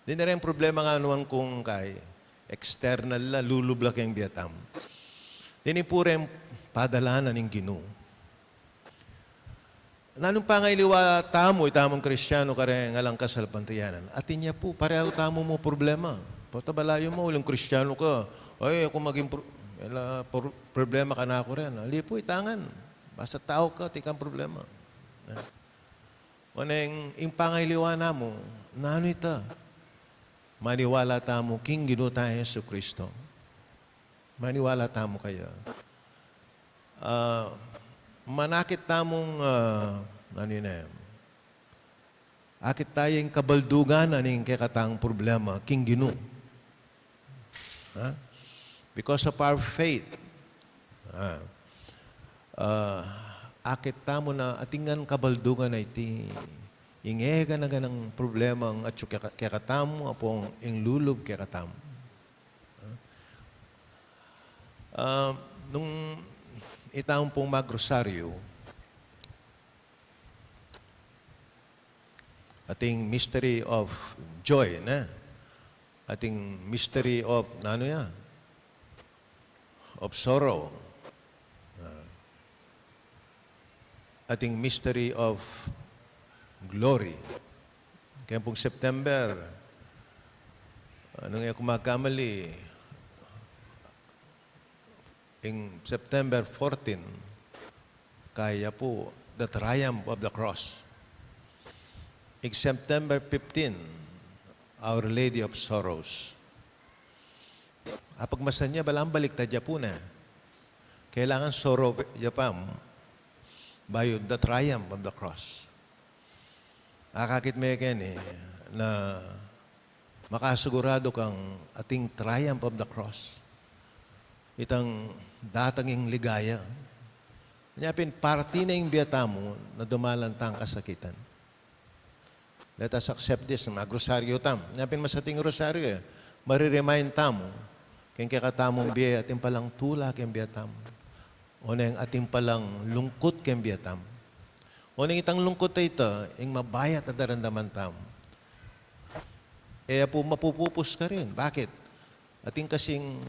Deni reng problema nga nuan kung kay external la, lulub la keng bie tamu. Deni pu reng padalana ning Ginu. Nanung pangailiwa tamu, itamung Kristianu, kareng alang kasalpantayanan? Atin ya pu, parehu tamu mu problema. Pota balayu mu, uling Kristianu ka, ay, aku maging pro-, ela, pro-, problema kanaku rin. Ali pu, itangan. Basta tau ka, atin kang problema. Oneng, ing pangailiwa namu, nanu ita? Maniwala tamu king Ginu tang Jesucristo. Maniwala tamu kaya. Ah, manakit tamung, ah, nanu ne, akit taya ing kabaldugan na ning kekatang problema king Ginu. Ha? Because of our faith. Ha? Ah, akit tamu na atin ngan kabaldugan a iti ing e gana-ganang problemang atyu keka-, kekatamu, ampong ing lulub kekatamu. Ah, nung itamu pung magrosaryu, ating mystery of joy, ne? Ating mystery of, nanu ya? Of sorrow. Ah. Ating mystery of glory. Kaya pung September, ah, nung e ku magkamali, ing September fourteen, kaya pu, The Triumph of the Cross. Ing September fifteen, Our Lady of Sorrows. Apagmasan ya, balamu baliktad ya pu ne. Kailangan sorrow ya pa, bayu the triumph of the cross. Akakit me keni na makasiguradu kang ating triumph of the cross. Itang datang ing ligaya. Nya pin parti na ing bie tamu na dumalan tang kasakitan. Let us accept this, magrosaryu tamu. Nya pin masating rosaryu, e, mari-remind tamu keng kekatamung bie, atin palang tula keng bie tamu. Oneng atin palang lungkut keng bie tamu. Oneng itang lungkut a ita, ing mabayat a daramdaman tamu. E ya pu mapupupus karin. Bakit? Atin kasing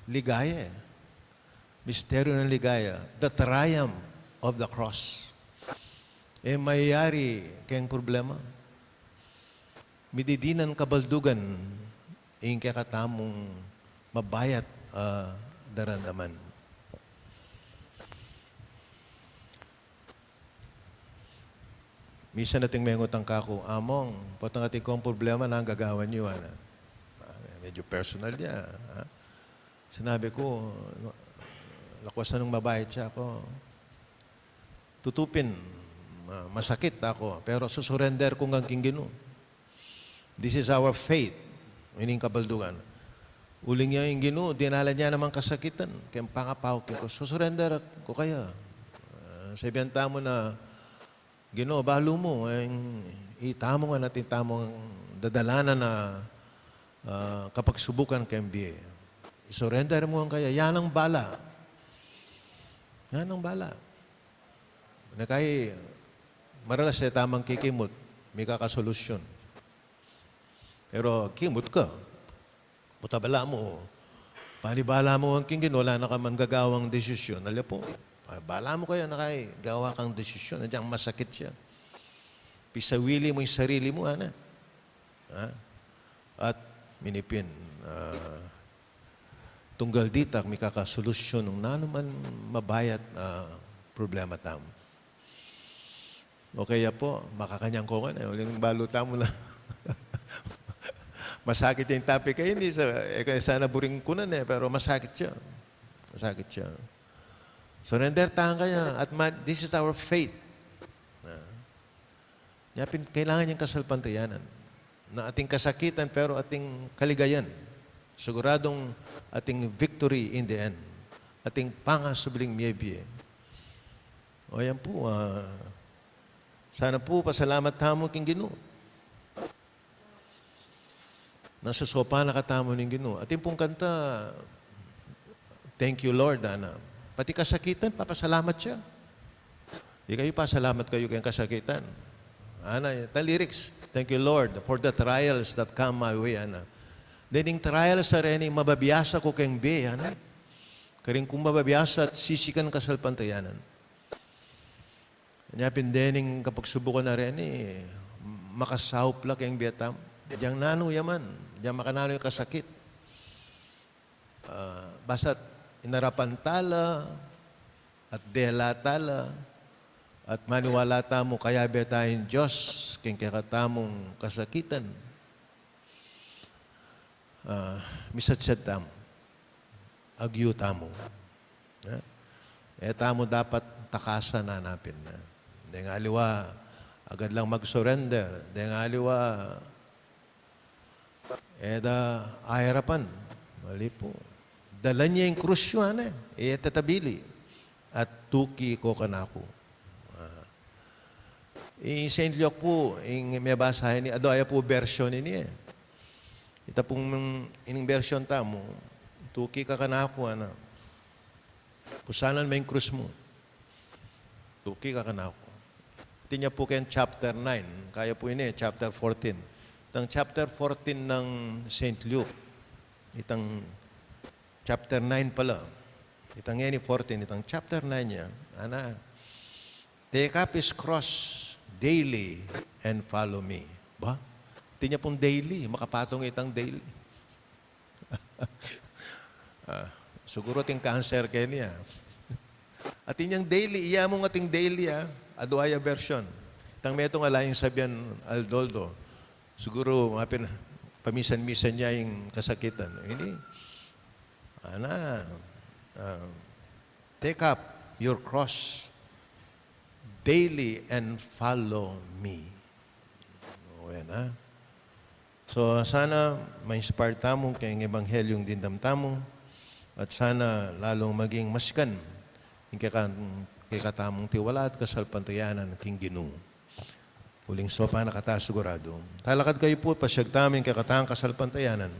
ligaya, e. Misteryu ning ligaya, the triumph of the cross. E mayayari keng problema. Mididinan kabaldugan ing kekatamung mabayat a daramdaman. Misan ating mengutang kaku, "Among, potang atin kong problema, nanu gagawan yu?" ana. Ah, medyo personal ya, ha? Sinabi ku, "Lakwas na nung mabayat ya, aku, tutu pin, ma-, masakit, aku, pero susurender ku ngan king Ginu." This is our faith. Ining kabaldugan. Uling ya ing Ginu, dinalan ya namang kasakitan keng pangapauk ku, susurender ku kaya. Ah, sabian tamu na, "Ginu, balu mu, ing itamu ngan atin tamung dadalanan a, ah, kapagsubukan keng bie. Isurender mu ngan kaya, ya nang bala." Ya nang bala. Na kai, maralas e tamang kikimut, mikakasolusyon. Pero kimut ka. Buta bala mu, panibala mu king Ginu, ala na ka man gagawang desisyon. Ala pu, bala mu kaya na kai, gawa kang desisyon. Agyang masakit ya. Pisawili mu ing sarili mu, ana. Ha? At minipin, ah, tunggal ditak mikakasolusyon nung nanu man mabayat, ah, problema tamu. Okay ya pu, makakanyan ko kan e, uling balu tamu la. Masakit ya ing topic a ini, sa, e, kaya sana buring kunan e, pero masakit ya. Masakit ya. Surrender tamu kaya, at ma-, this is our faith. Ah. Nya pin, kailangan yang kasalpantayanan. Na ating kasakitan, pero ating kaligayan. Siguradung ating victory in the end. Ating pangasubling mie-bie. O yan pu, ah, sana pu pasalamat tamu king Ginu. Nasusopan na katamu ning Ginu. Atin pung kanta, "Thank you, Lord," ana. Pati kasakitan, papasalamat ya. Ikayu, pasalamat kayu keng kasakitan. Ana, itang lyrics, "Thank you, Lord, for the trials that come my way," ana. Dening trials a reni, mababiasa ku keng bie, ana. Karin kung mababiasa at sisikan kasalpantayanan. Nya pin dening kapagsubukan a reni, makasaup la keng bie tamu. Agyang nanu ya man, agyang makananu yang kasakit. Ah, basta't inarapan ta la, at dela ta la, at maniwala tamu, kayabe ta ing Dios keng kekatamung kasakitan. Ah, misatsat tamu, agyu tamu. Eh? E tamu dapat takasan, ana pin, eh. Deng aliwa, agad lang mag-surrender. Deng aliwa, e da ayarapan. Mali pu. Dalan ye ing krus yu, ana, e tatabili. At tuki ko kanaku. Ah. Ing Saint Luke pu, ing mebasa ini, adwa ya pu version ini, eh. Ita pung ining version tamu, "Tuki ka kanaku," ana. "Pusanan me ing krus mu. Tuki ka kanaku." Atin ya pu keng chapter nine, kaya pu ini, chapter fourteen. Itang chapter fourteen nang Saint Luke. Itang chapter nine pala. Itang ini fourteen, itang chapter nine ya. Ana, "Take up his cross daily and follow me." Ba? Atin ya pung daily, makapatung itang daily. Ah, siguru ating cancer keni, ah. Atin yang daily, iya mung ating daily, ah. Adwa ya version. Itang metung ala yang sabian aldo-aldo. Siguru, mapin-, pamisan-misan ya ing kasakitan. Ini, ana, ah, "Take up your cross daily and follow me." O, yan, ha? So, sana ma-inspire tamu keng ebanghelyung dimdam tamu, at sana lalung maging masikan ing keka-, kekatamung tiwala at kasalpantayanan king Ginu. Uling saupan na kata siguradu. Talakad kayu pu, pasiag tamu ing kekatang kasalpantayanan.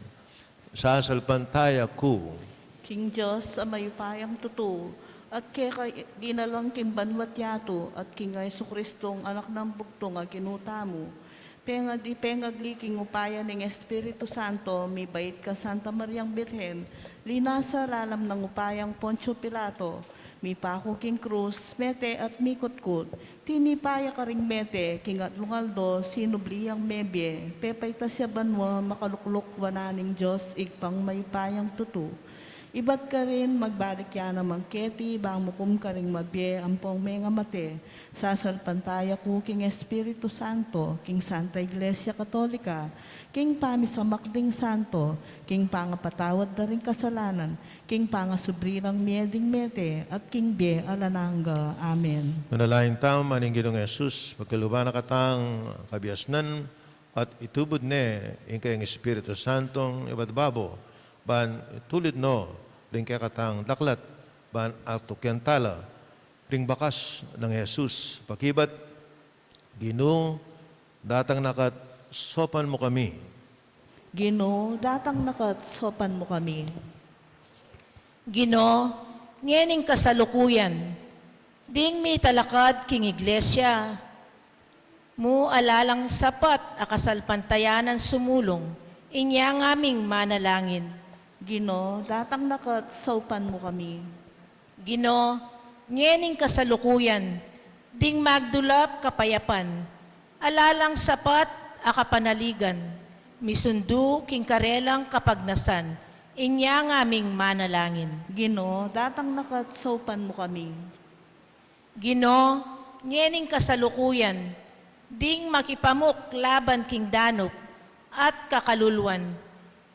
Sasalpantaya ku king Dios a mayupayang tutu, at keka dinalan king banua't yatu, at king Jesucristong Anak nang bugtung a Ginu tamu, pengadi pengagli king upaya ning Espiritu Santo, mibait kang Santa Mariang Birhen, linasa lalam nang upayang Poncio Pilato, mipaku king krus, mete at mikutkut, tinipa ya karing mete, king atlung aldo, sinubli yang mebie, pepaitas ya banua, makalukluk wanan ning Dios, Ibpang mayupayang tutu. Ibat karin, magbalik ya naman keti, bang mukum karing mabie ampong mengamate. Sasalpantaya ku king Espiritu Santo, king Santa Iglesia Katolika, king pamisamak ding santo, king pangapatawad da ring kasalanan, king pangasubli rang mie ding mete, at king bie alang angga. Amen. Manalangin tamu. Ing Ginung Jesus, pagkaluban na katang kabiasnan, at itubud ne ing kayang Espiritu Santong ibat babo, ban itulid no ring kekatang daklat, ban atukian tala ring bakas nang Jesus. Pakibat, Ginu, datang na ka't saupan mu kami. Ginu, datang na ka't saupan mu kami. Ginu, ngening kasalukuyan, Ding mitalakad king iglesia mu, ala lang sapat a kasalpantayanan sumulung, inya ngaming manalangin. Ginu, datang na ka't saupan mu kami. Ginu, ngening kasalukuyan, ding magdulap kapayapan, ala lang sapat a kapanaligan, misundu king karelang kapagnasan, inya ngaming manalangin. Ginu, datang na ka't saupan mu kami. Ginu, ngening kasalukuyan, ding makipamuk laban king danup at kakaluluan,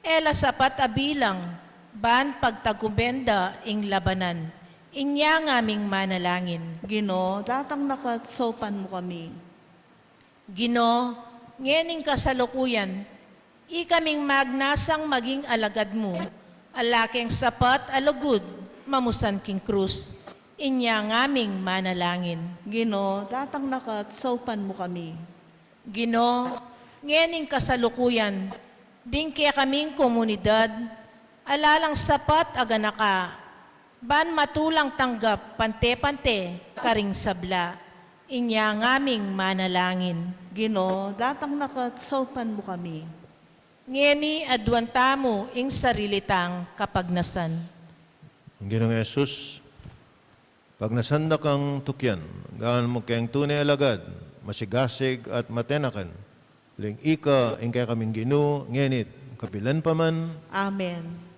e la sapat a bilang ban pagtagumen da ing labanan, inya ngaming manalangin. Ginu, datang na ka't saupan mu kami. Ginu, ngening kasalukuyan, ikaming magnasang maging alagad mu, ala keng sapat a lugud, mamusan king krus, inya ngaming manalangin. Ginu, datang na ka't saupan mu kami. Ginu, ngening kasalukuyan, ding kekaming komunidad, ala lang sapat a ganaka, ban matulang tanggap pante-pante karing sabla, inya ngaming manalangin. Ginu, datang na ka't saupan mu kami. Ngeni aduan tamu ing sarili tang kapagnasan. Ginung Jesus, pagnasan da kang tukian, gawan mu keng tune a lagad, masigasig at matenakan, uling ika ing kekaming Ginu, ngeni't kapilan pa man. Amen.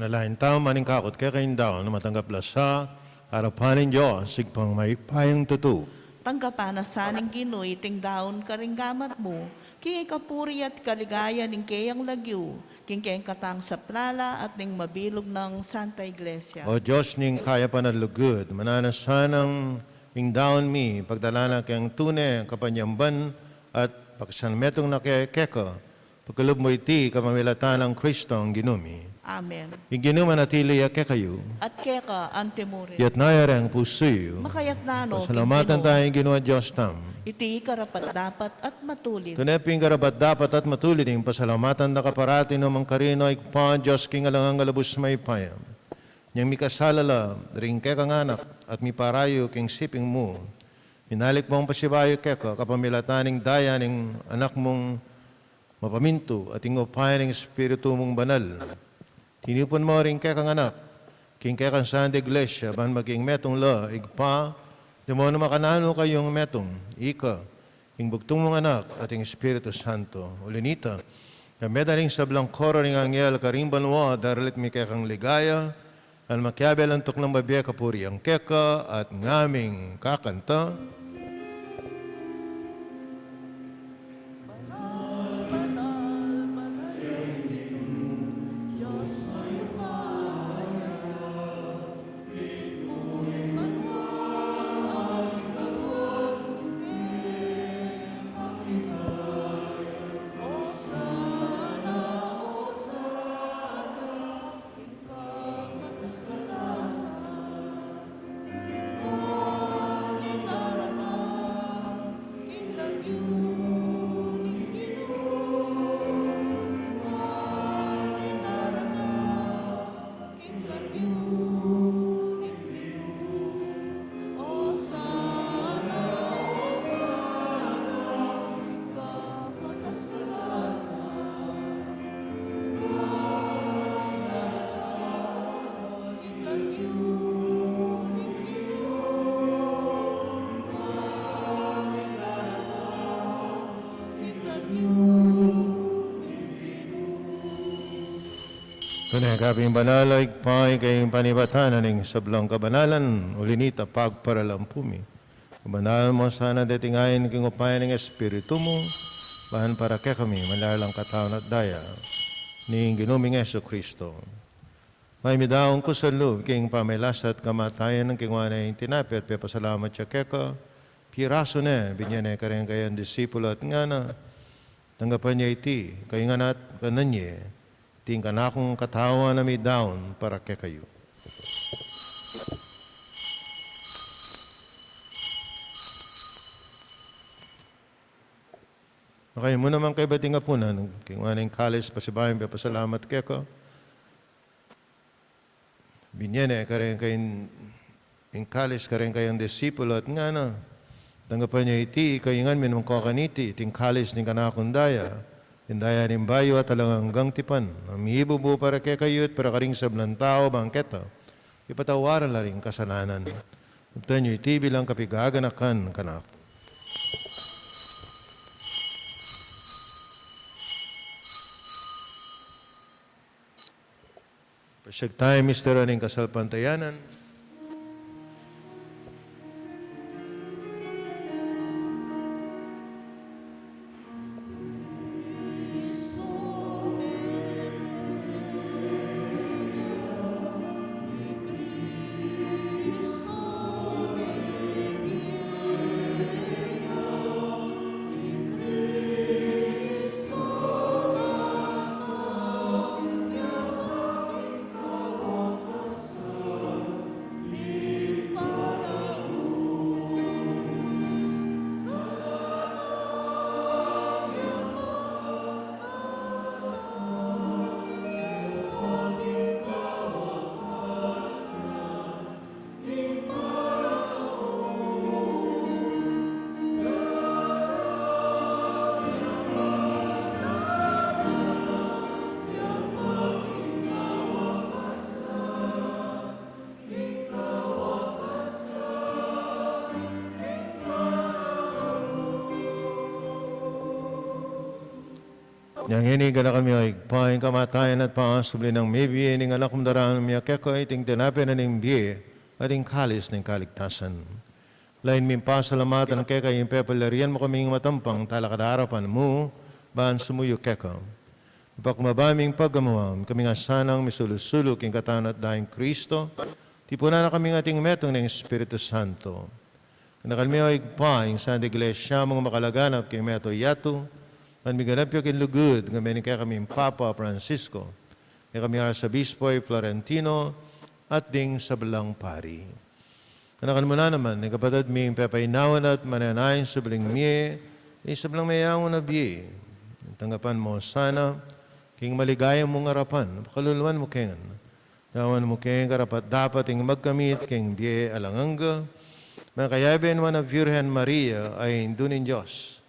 Manalangin tamu, maningkakut keka ing daun, matanggap la sa arapan ning Dios, Ibpang mayupayang tutu. Tanggapan na sa ning Ginu iting daun karing gamat mu, king ikapuri at kaligayan ning keyang lagyu, king kekatang saplala at ning mabilug nang Santa Iglesia. O Dios ning kayapan at lugud, mananu na sanang ing daun mi pagdalan na keng tune kapanyamban at pakisanmetung na ke-, keka, pakalub mu iti kapamilatan nang Kristong Ginu mi. Amen. Ing Ginu manatili ya kekayu. At keka antimurin. Iyatas yu reng pusu yu. Makayatas na no king Ginu. Pasalamatan taya ing Ginu a Dios tamu. Iti karapat-dapat at matulid. Tune pin karapat-dapat at matulid ing pasalamatan da ka parati nu man karin, O Ibpa, Dios king alang angga, lubus mayupaya. Inyang mikasala la ring kekang anak at miparayu king siping mu, minalik mung pasibayu keka kapamilatan ning daya ning Anak mung mapamintu at ing upaya ning Espiritu mung Banal. Tinupun mu ring kekang anak king kekang Santa Iglesia, ban maging metung la, Ibpa, di mu na makananu kayung metung, ika, ing bugtung mung Anak at ing Espiritu Santo. Uli na nita, kambe da ring sablang koro ring anghel karing banua, daralit mi kekang ligaya, at makiabe lang tuknang bibie kapurian keka at ngaming kakanta. Tune ka pin banal, O Ibpa, ika ing panibatan na ning sablang kabanalan, uli na nita pagparalampu mi. Kabanalan mu sana deting ain king upaya ning Espiritu mu, ban para kekami maging katawan at daya ning Ginu ming Jesucristo. Mayap mi daun kusang lub king pamagkasakit at kamatayan, king kinuan na ing tinape at pepasalamat ya keka, pirasu ne, binye ne kareng kayang disipulo at ngana: Tanggapan ye iti, kayu ngan at kanan ye, iti ing kanakung katawan a midaun para kekayu. Makayabe naman kayu, bating apunan, kinuan na ing kalis, pasibayu pepasalamat keka, binye ne kareng kayang, ing kalis kareng kayang disipulo at ngana: Tanggapan ye iti, kayu ngan minum kayu kaniti, iti ing kalis ning kanakung daya, ing daya ning bayu at alang anggang tipan, a mibubu para kekayu at para karing sablang tau, ban keta ipatawad la ring kasalanan. Ibtan yu iti bilang kapaganakan kanaku. Pasiag taya ing misteryu ning kasalpantayanan. Ngeni ganakan mi, o Ibpa, ing kamatayan at pangasubli nang mebie ning Anak mung daran mi keka, iting tinape na ning bie at ing kalis ning kaligtasan. Lain ming pasalamatan keka ing pepalyarian mu kaming matampang talakad king arapan mu ban sumuyu keka. Pakmaba ming pagamuan, kaming asanang misulu-sulu king katawan at dayang Kristo, tipunan na kaming ating metung ning Espiritu Santo. Ganakan mi, o Ibpa, ing Santa Iglesia mung makalaganap king mabilug a yatu, ban miganap ya king lugud, ngeni ning kekaming Papa Francisco, kekaming Arsobispo Florentino, at ding sablang pari. Ganakan mu na naman ing kapatad ming pepainawa at manenaya king subling mie, ing sablang meangu na bie. Tanggapan mu la sana king maligaya mung arapan, pakaluluan mu kami. Gawan mu kaming karapat-dapat ing magkamit king bie alang angga, makayabe ning Nuan a Virgen Maria a Indu ning Dios,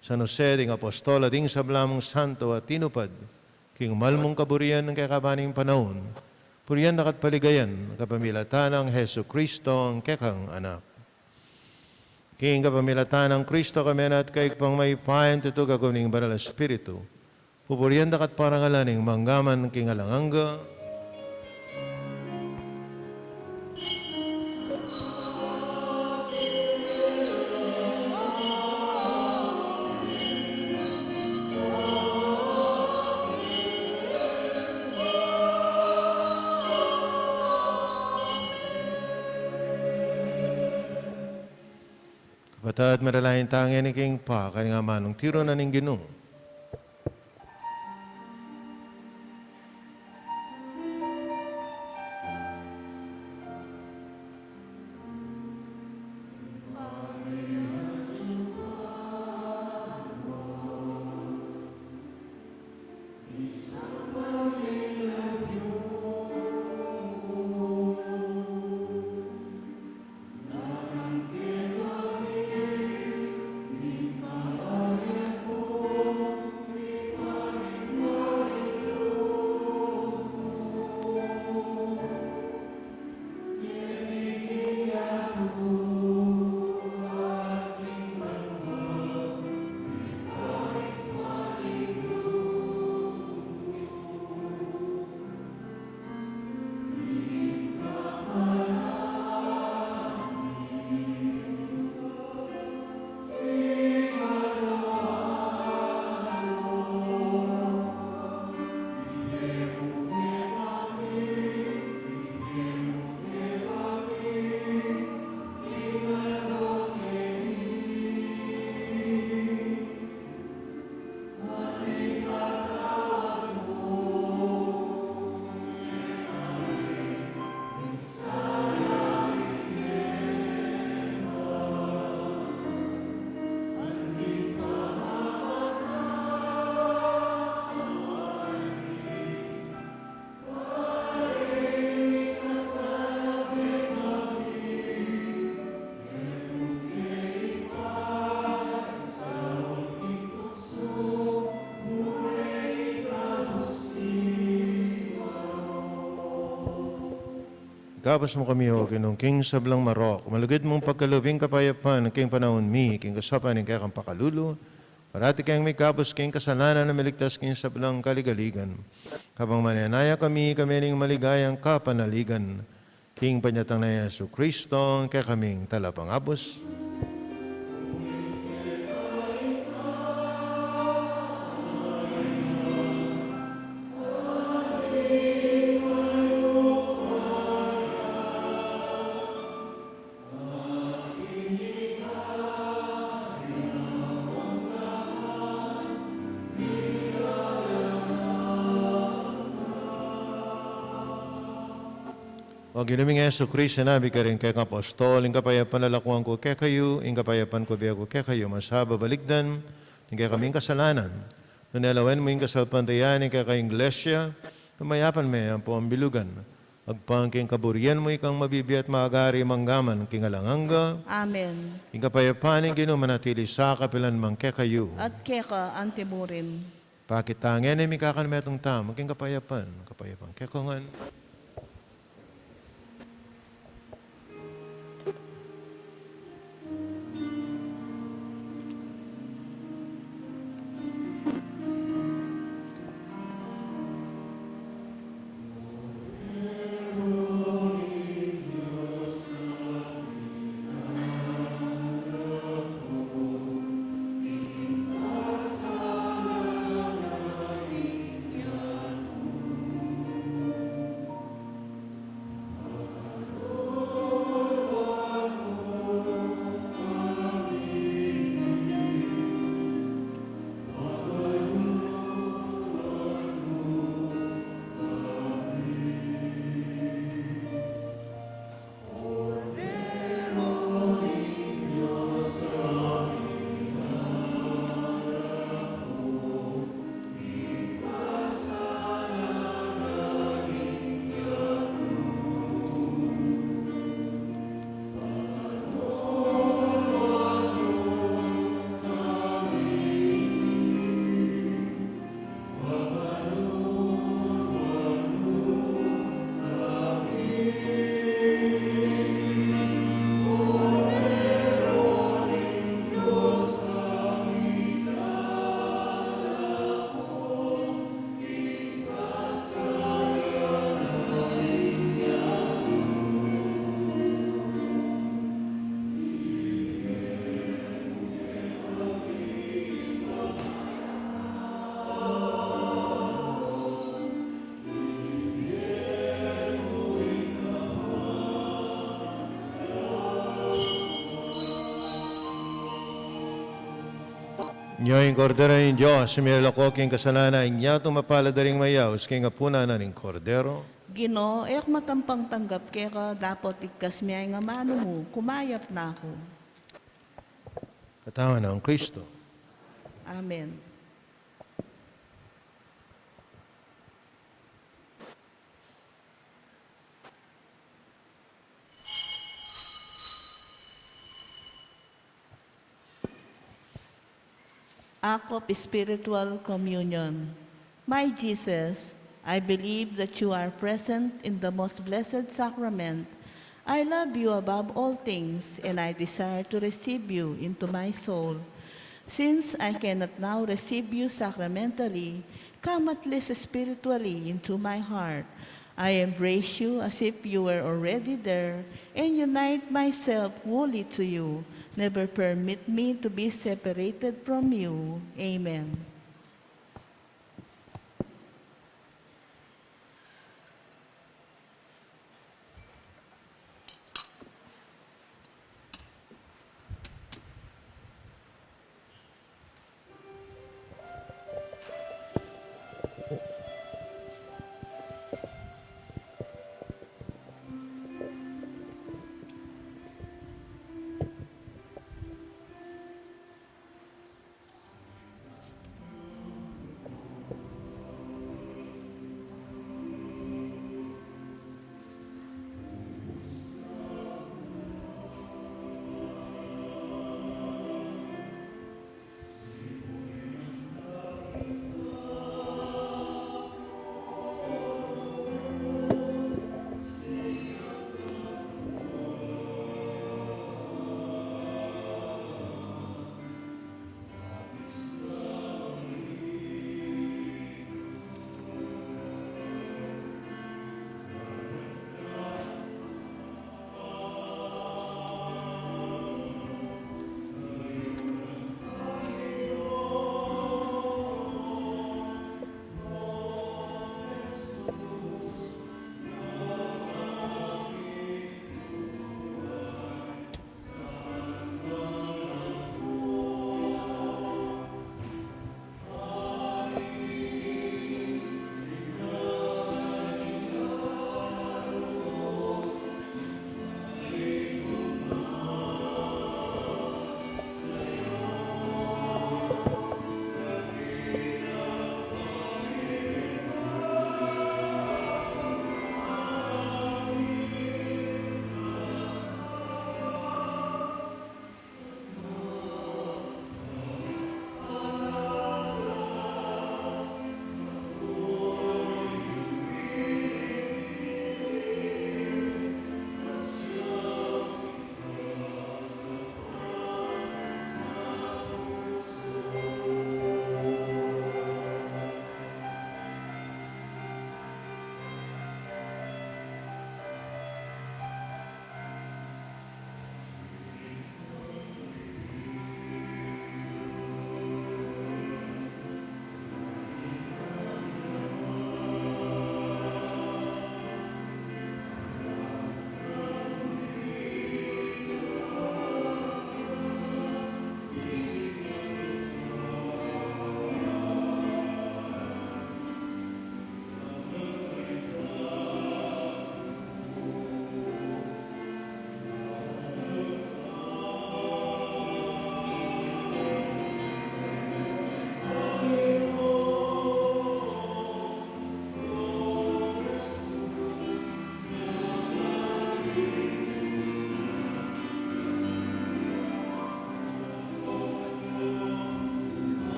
San Jose ding apostol, at ding sabla mung santo a tinupad king mal mung kaburian king kekaban ning panaun, purian da ka at paligayan kapamilatan nang Jesucristo a kekang Anak. King kapamilatan nang Kristo, kami na at kaybat mayupayang tutu, gagum ning Banal a Espiritu, pupurian da ka at parangalan ning mangga man king alang angga. Kapatad, manalangin tamu ngeni king pakamanung tiru na ning Ginu. Ikabus mu kami, O Ginu, king sablang marok. Malugud mung pagkalub ing kapayapan king panaun mi, king kasaupan ning kekang pakalulu. Parati keng mikabus king kasalanan, a miligtas king sablang kaligaligan. Kabang manenaya kami, kami ning maligayang kapanaligan king panyatang nang Jesucristo, kekaming Talapangabus. O Ginu ming Jesucristo, sinabi mu karing kekang apostol, ing kapayapan lalakwan ku kekayu, ing kapayapan ku ibie ku kekayu, masababalikdan ing kekaming kasalanan, nune lawen mu ing kasalpantayanan ning kekang Iglesia, pamayapan me ampong bilugan. Agpang king kaburian mu, ikang mabibie at magari mangga man king alang angga. Amen. Ing kapayapan ning Ginu manatili sa kapilan man kekayu. At keka antimurin. Pakit tamu ngeni ing mikakan metung tamu king kapayapan, kapayapan kekayu ngan. Nya ing Kordero ning Dios, a milalako king kasalanan ning yatu. Mapalad a ring mayaus king apunan na ning Kordero. Ginu, e ku matampang tanggap keka, dapot igkas mu ing amanu mu, kumayap na ku. Katawan nang Kristo. Amen. Act of Spiritual Communion. My Jesus, I believe that you are present in the most blessed sacrament. I love you above all things, and I desire to receive you into my soul. Since I cannot now receive you sacramentally, come at least spiritually into my heart. I embrace you as if you were already there and unite myself wholly to you. Never permit me to be separated from you. Amen.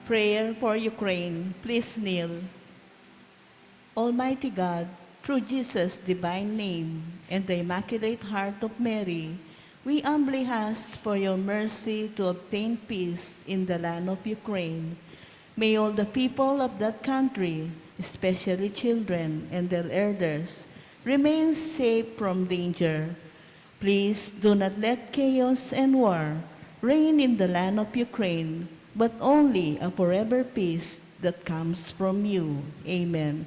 Prayer for Ukraine. Please kneel. Almighty God, through Jesus' divine name and the Immaculate Heart of Mary, we humbly ask for your mercy to obtain peace in the land of Ukraine. May all the people of that country, especially children and their elders, remain safe from danger. Please do not let chaos and war reign in the land of Ukraine, but only a forever peace that comes from you. Amen.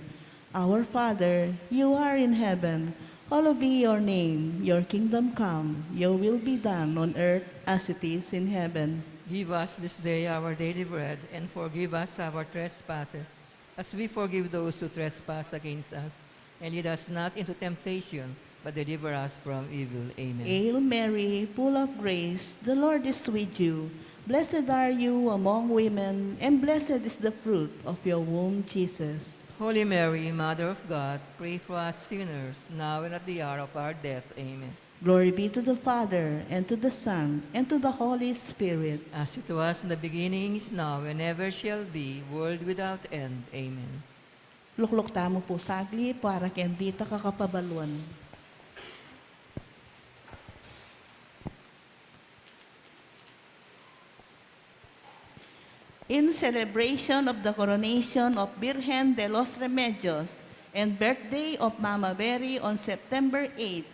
Our Father, you are in heaven. Hallowed be your name. Your kingdom come. Your will be done on earth as it is in heaven. Give us this day our daily bread, and forgive us our trespasses, as we forgive those who trespass against us. And lead us not into temptation, but deliver us from evil. Amen. Hail Mary, full of grace, the Lord is with you. Blessed are you among women, and blessed is the fruit of your womb, Jesus. Holy Mary, Mother of God, pray for us sinners, now and at the hour of our death. Amen. Glory be to the Father, and to the Son, and to the Holy Spirit. As it was in the beginning, is now, and ever shall be, world without end. Amen. Lukluk tamu pu saglit para keng ditak a kapabaluan. In celebration of the coronation of Birhen de los Remedios and birthday of Mama Mary on September eighth,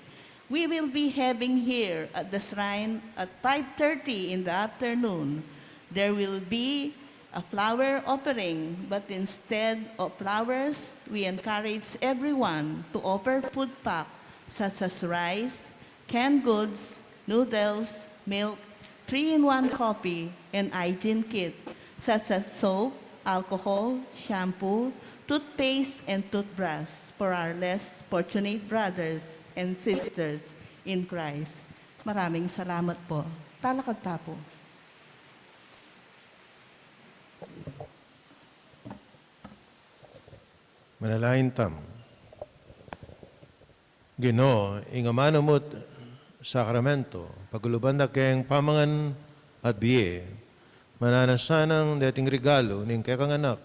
we will be having here at the shrine at five thirty in the afternoon. There will be a flower offering, but instead of flowers, we encourage everyone to offer food pack such as rice, canned goods, noodles, milk, three-in-one coffee, and hygiene kit such as soap, alcohol, shampoo, toothpaste, and toothbrush for our less fortunate brothers and sisters in Christ. Maraming salamat po. Talakad ta po. Manalangin tamu. Ginu, ing amanung mut sakramento, paguluban da keng pamangan at bie, mananu na sanang deting regalu ning kekang anak,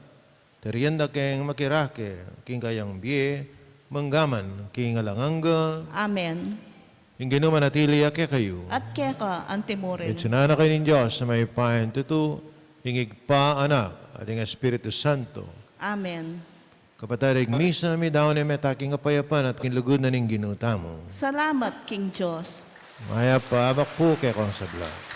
tarian da keng makirake king kayang bie, manggaman king alang angga. Amen. Ing Ginu manatili ya kekayu. At keka antimurin. Ibie na kayu ning Dios a mayupayang tutu, ing Ibpa, Anak, at ing Espiritu Santo. Amen. Kapatad, ing misa midaun ne meta king kapayapan at king lugud na ning Ginu tamu. Salamat king Dios. Mayap a abak pu kekong sabla.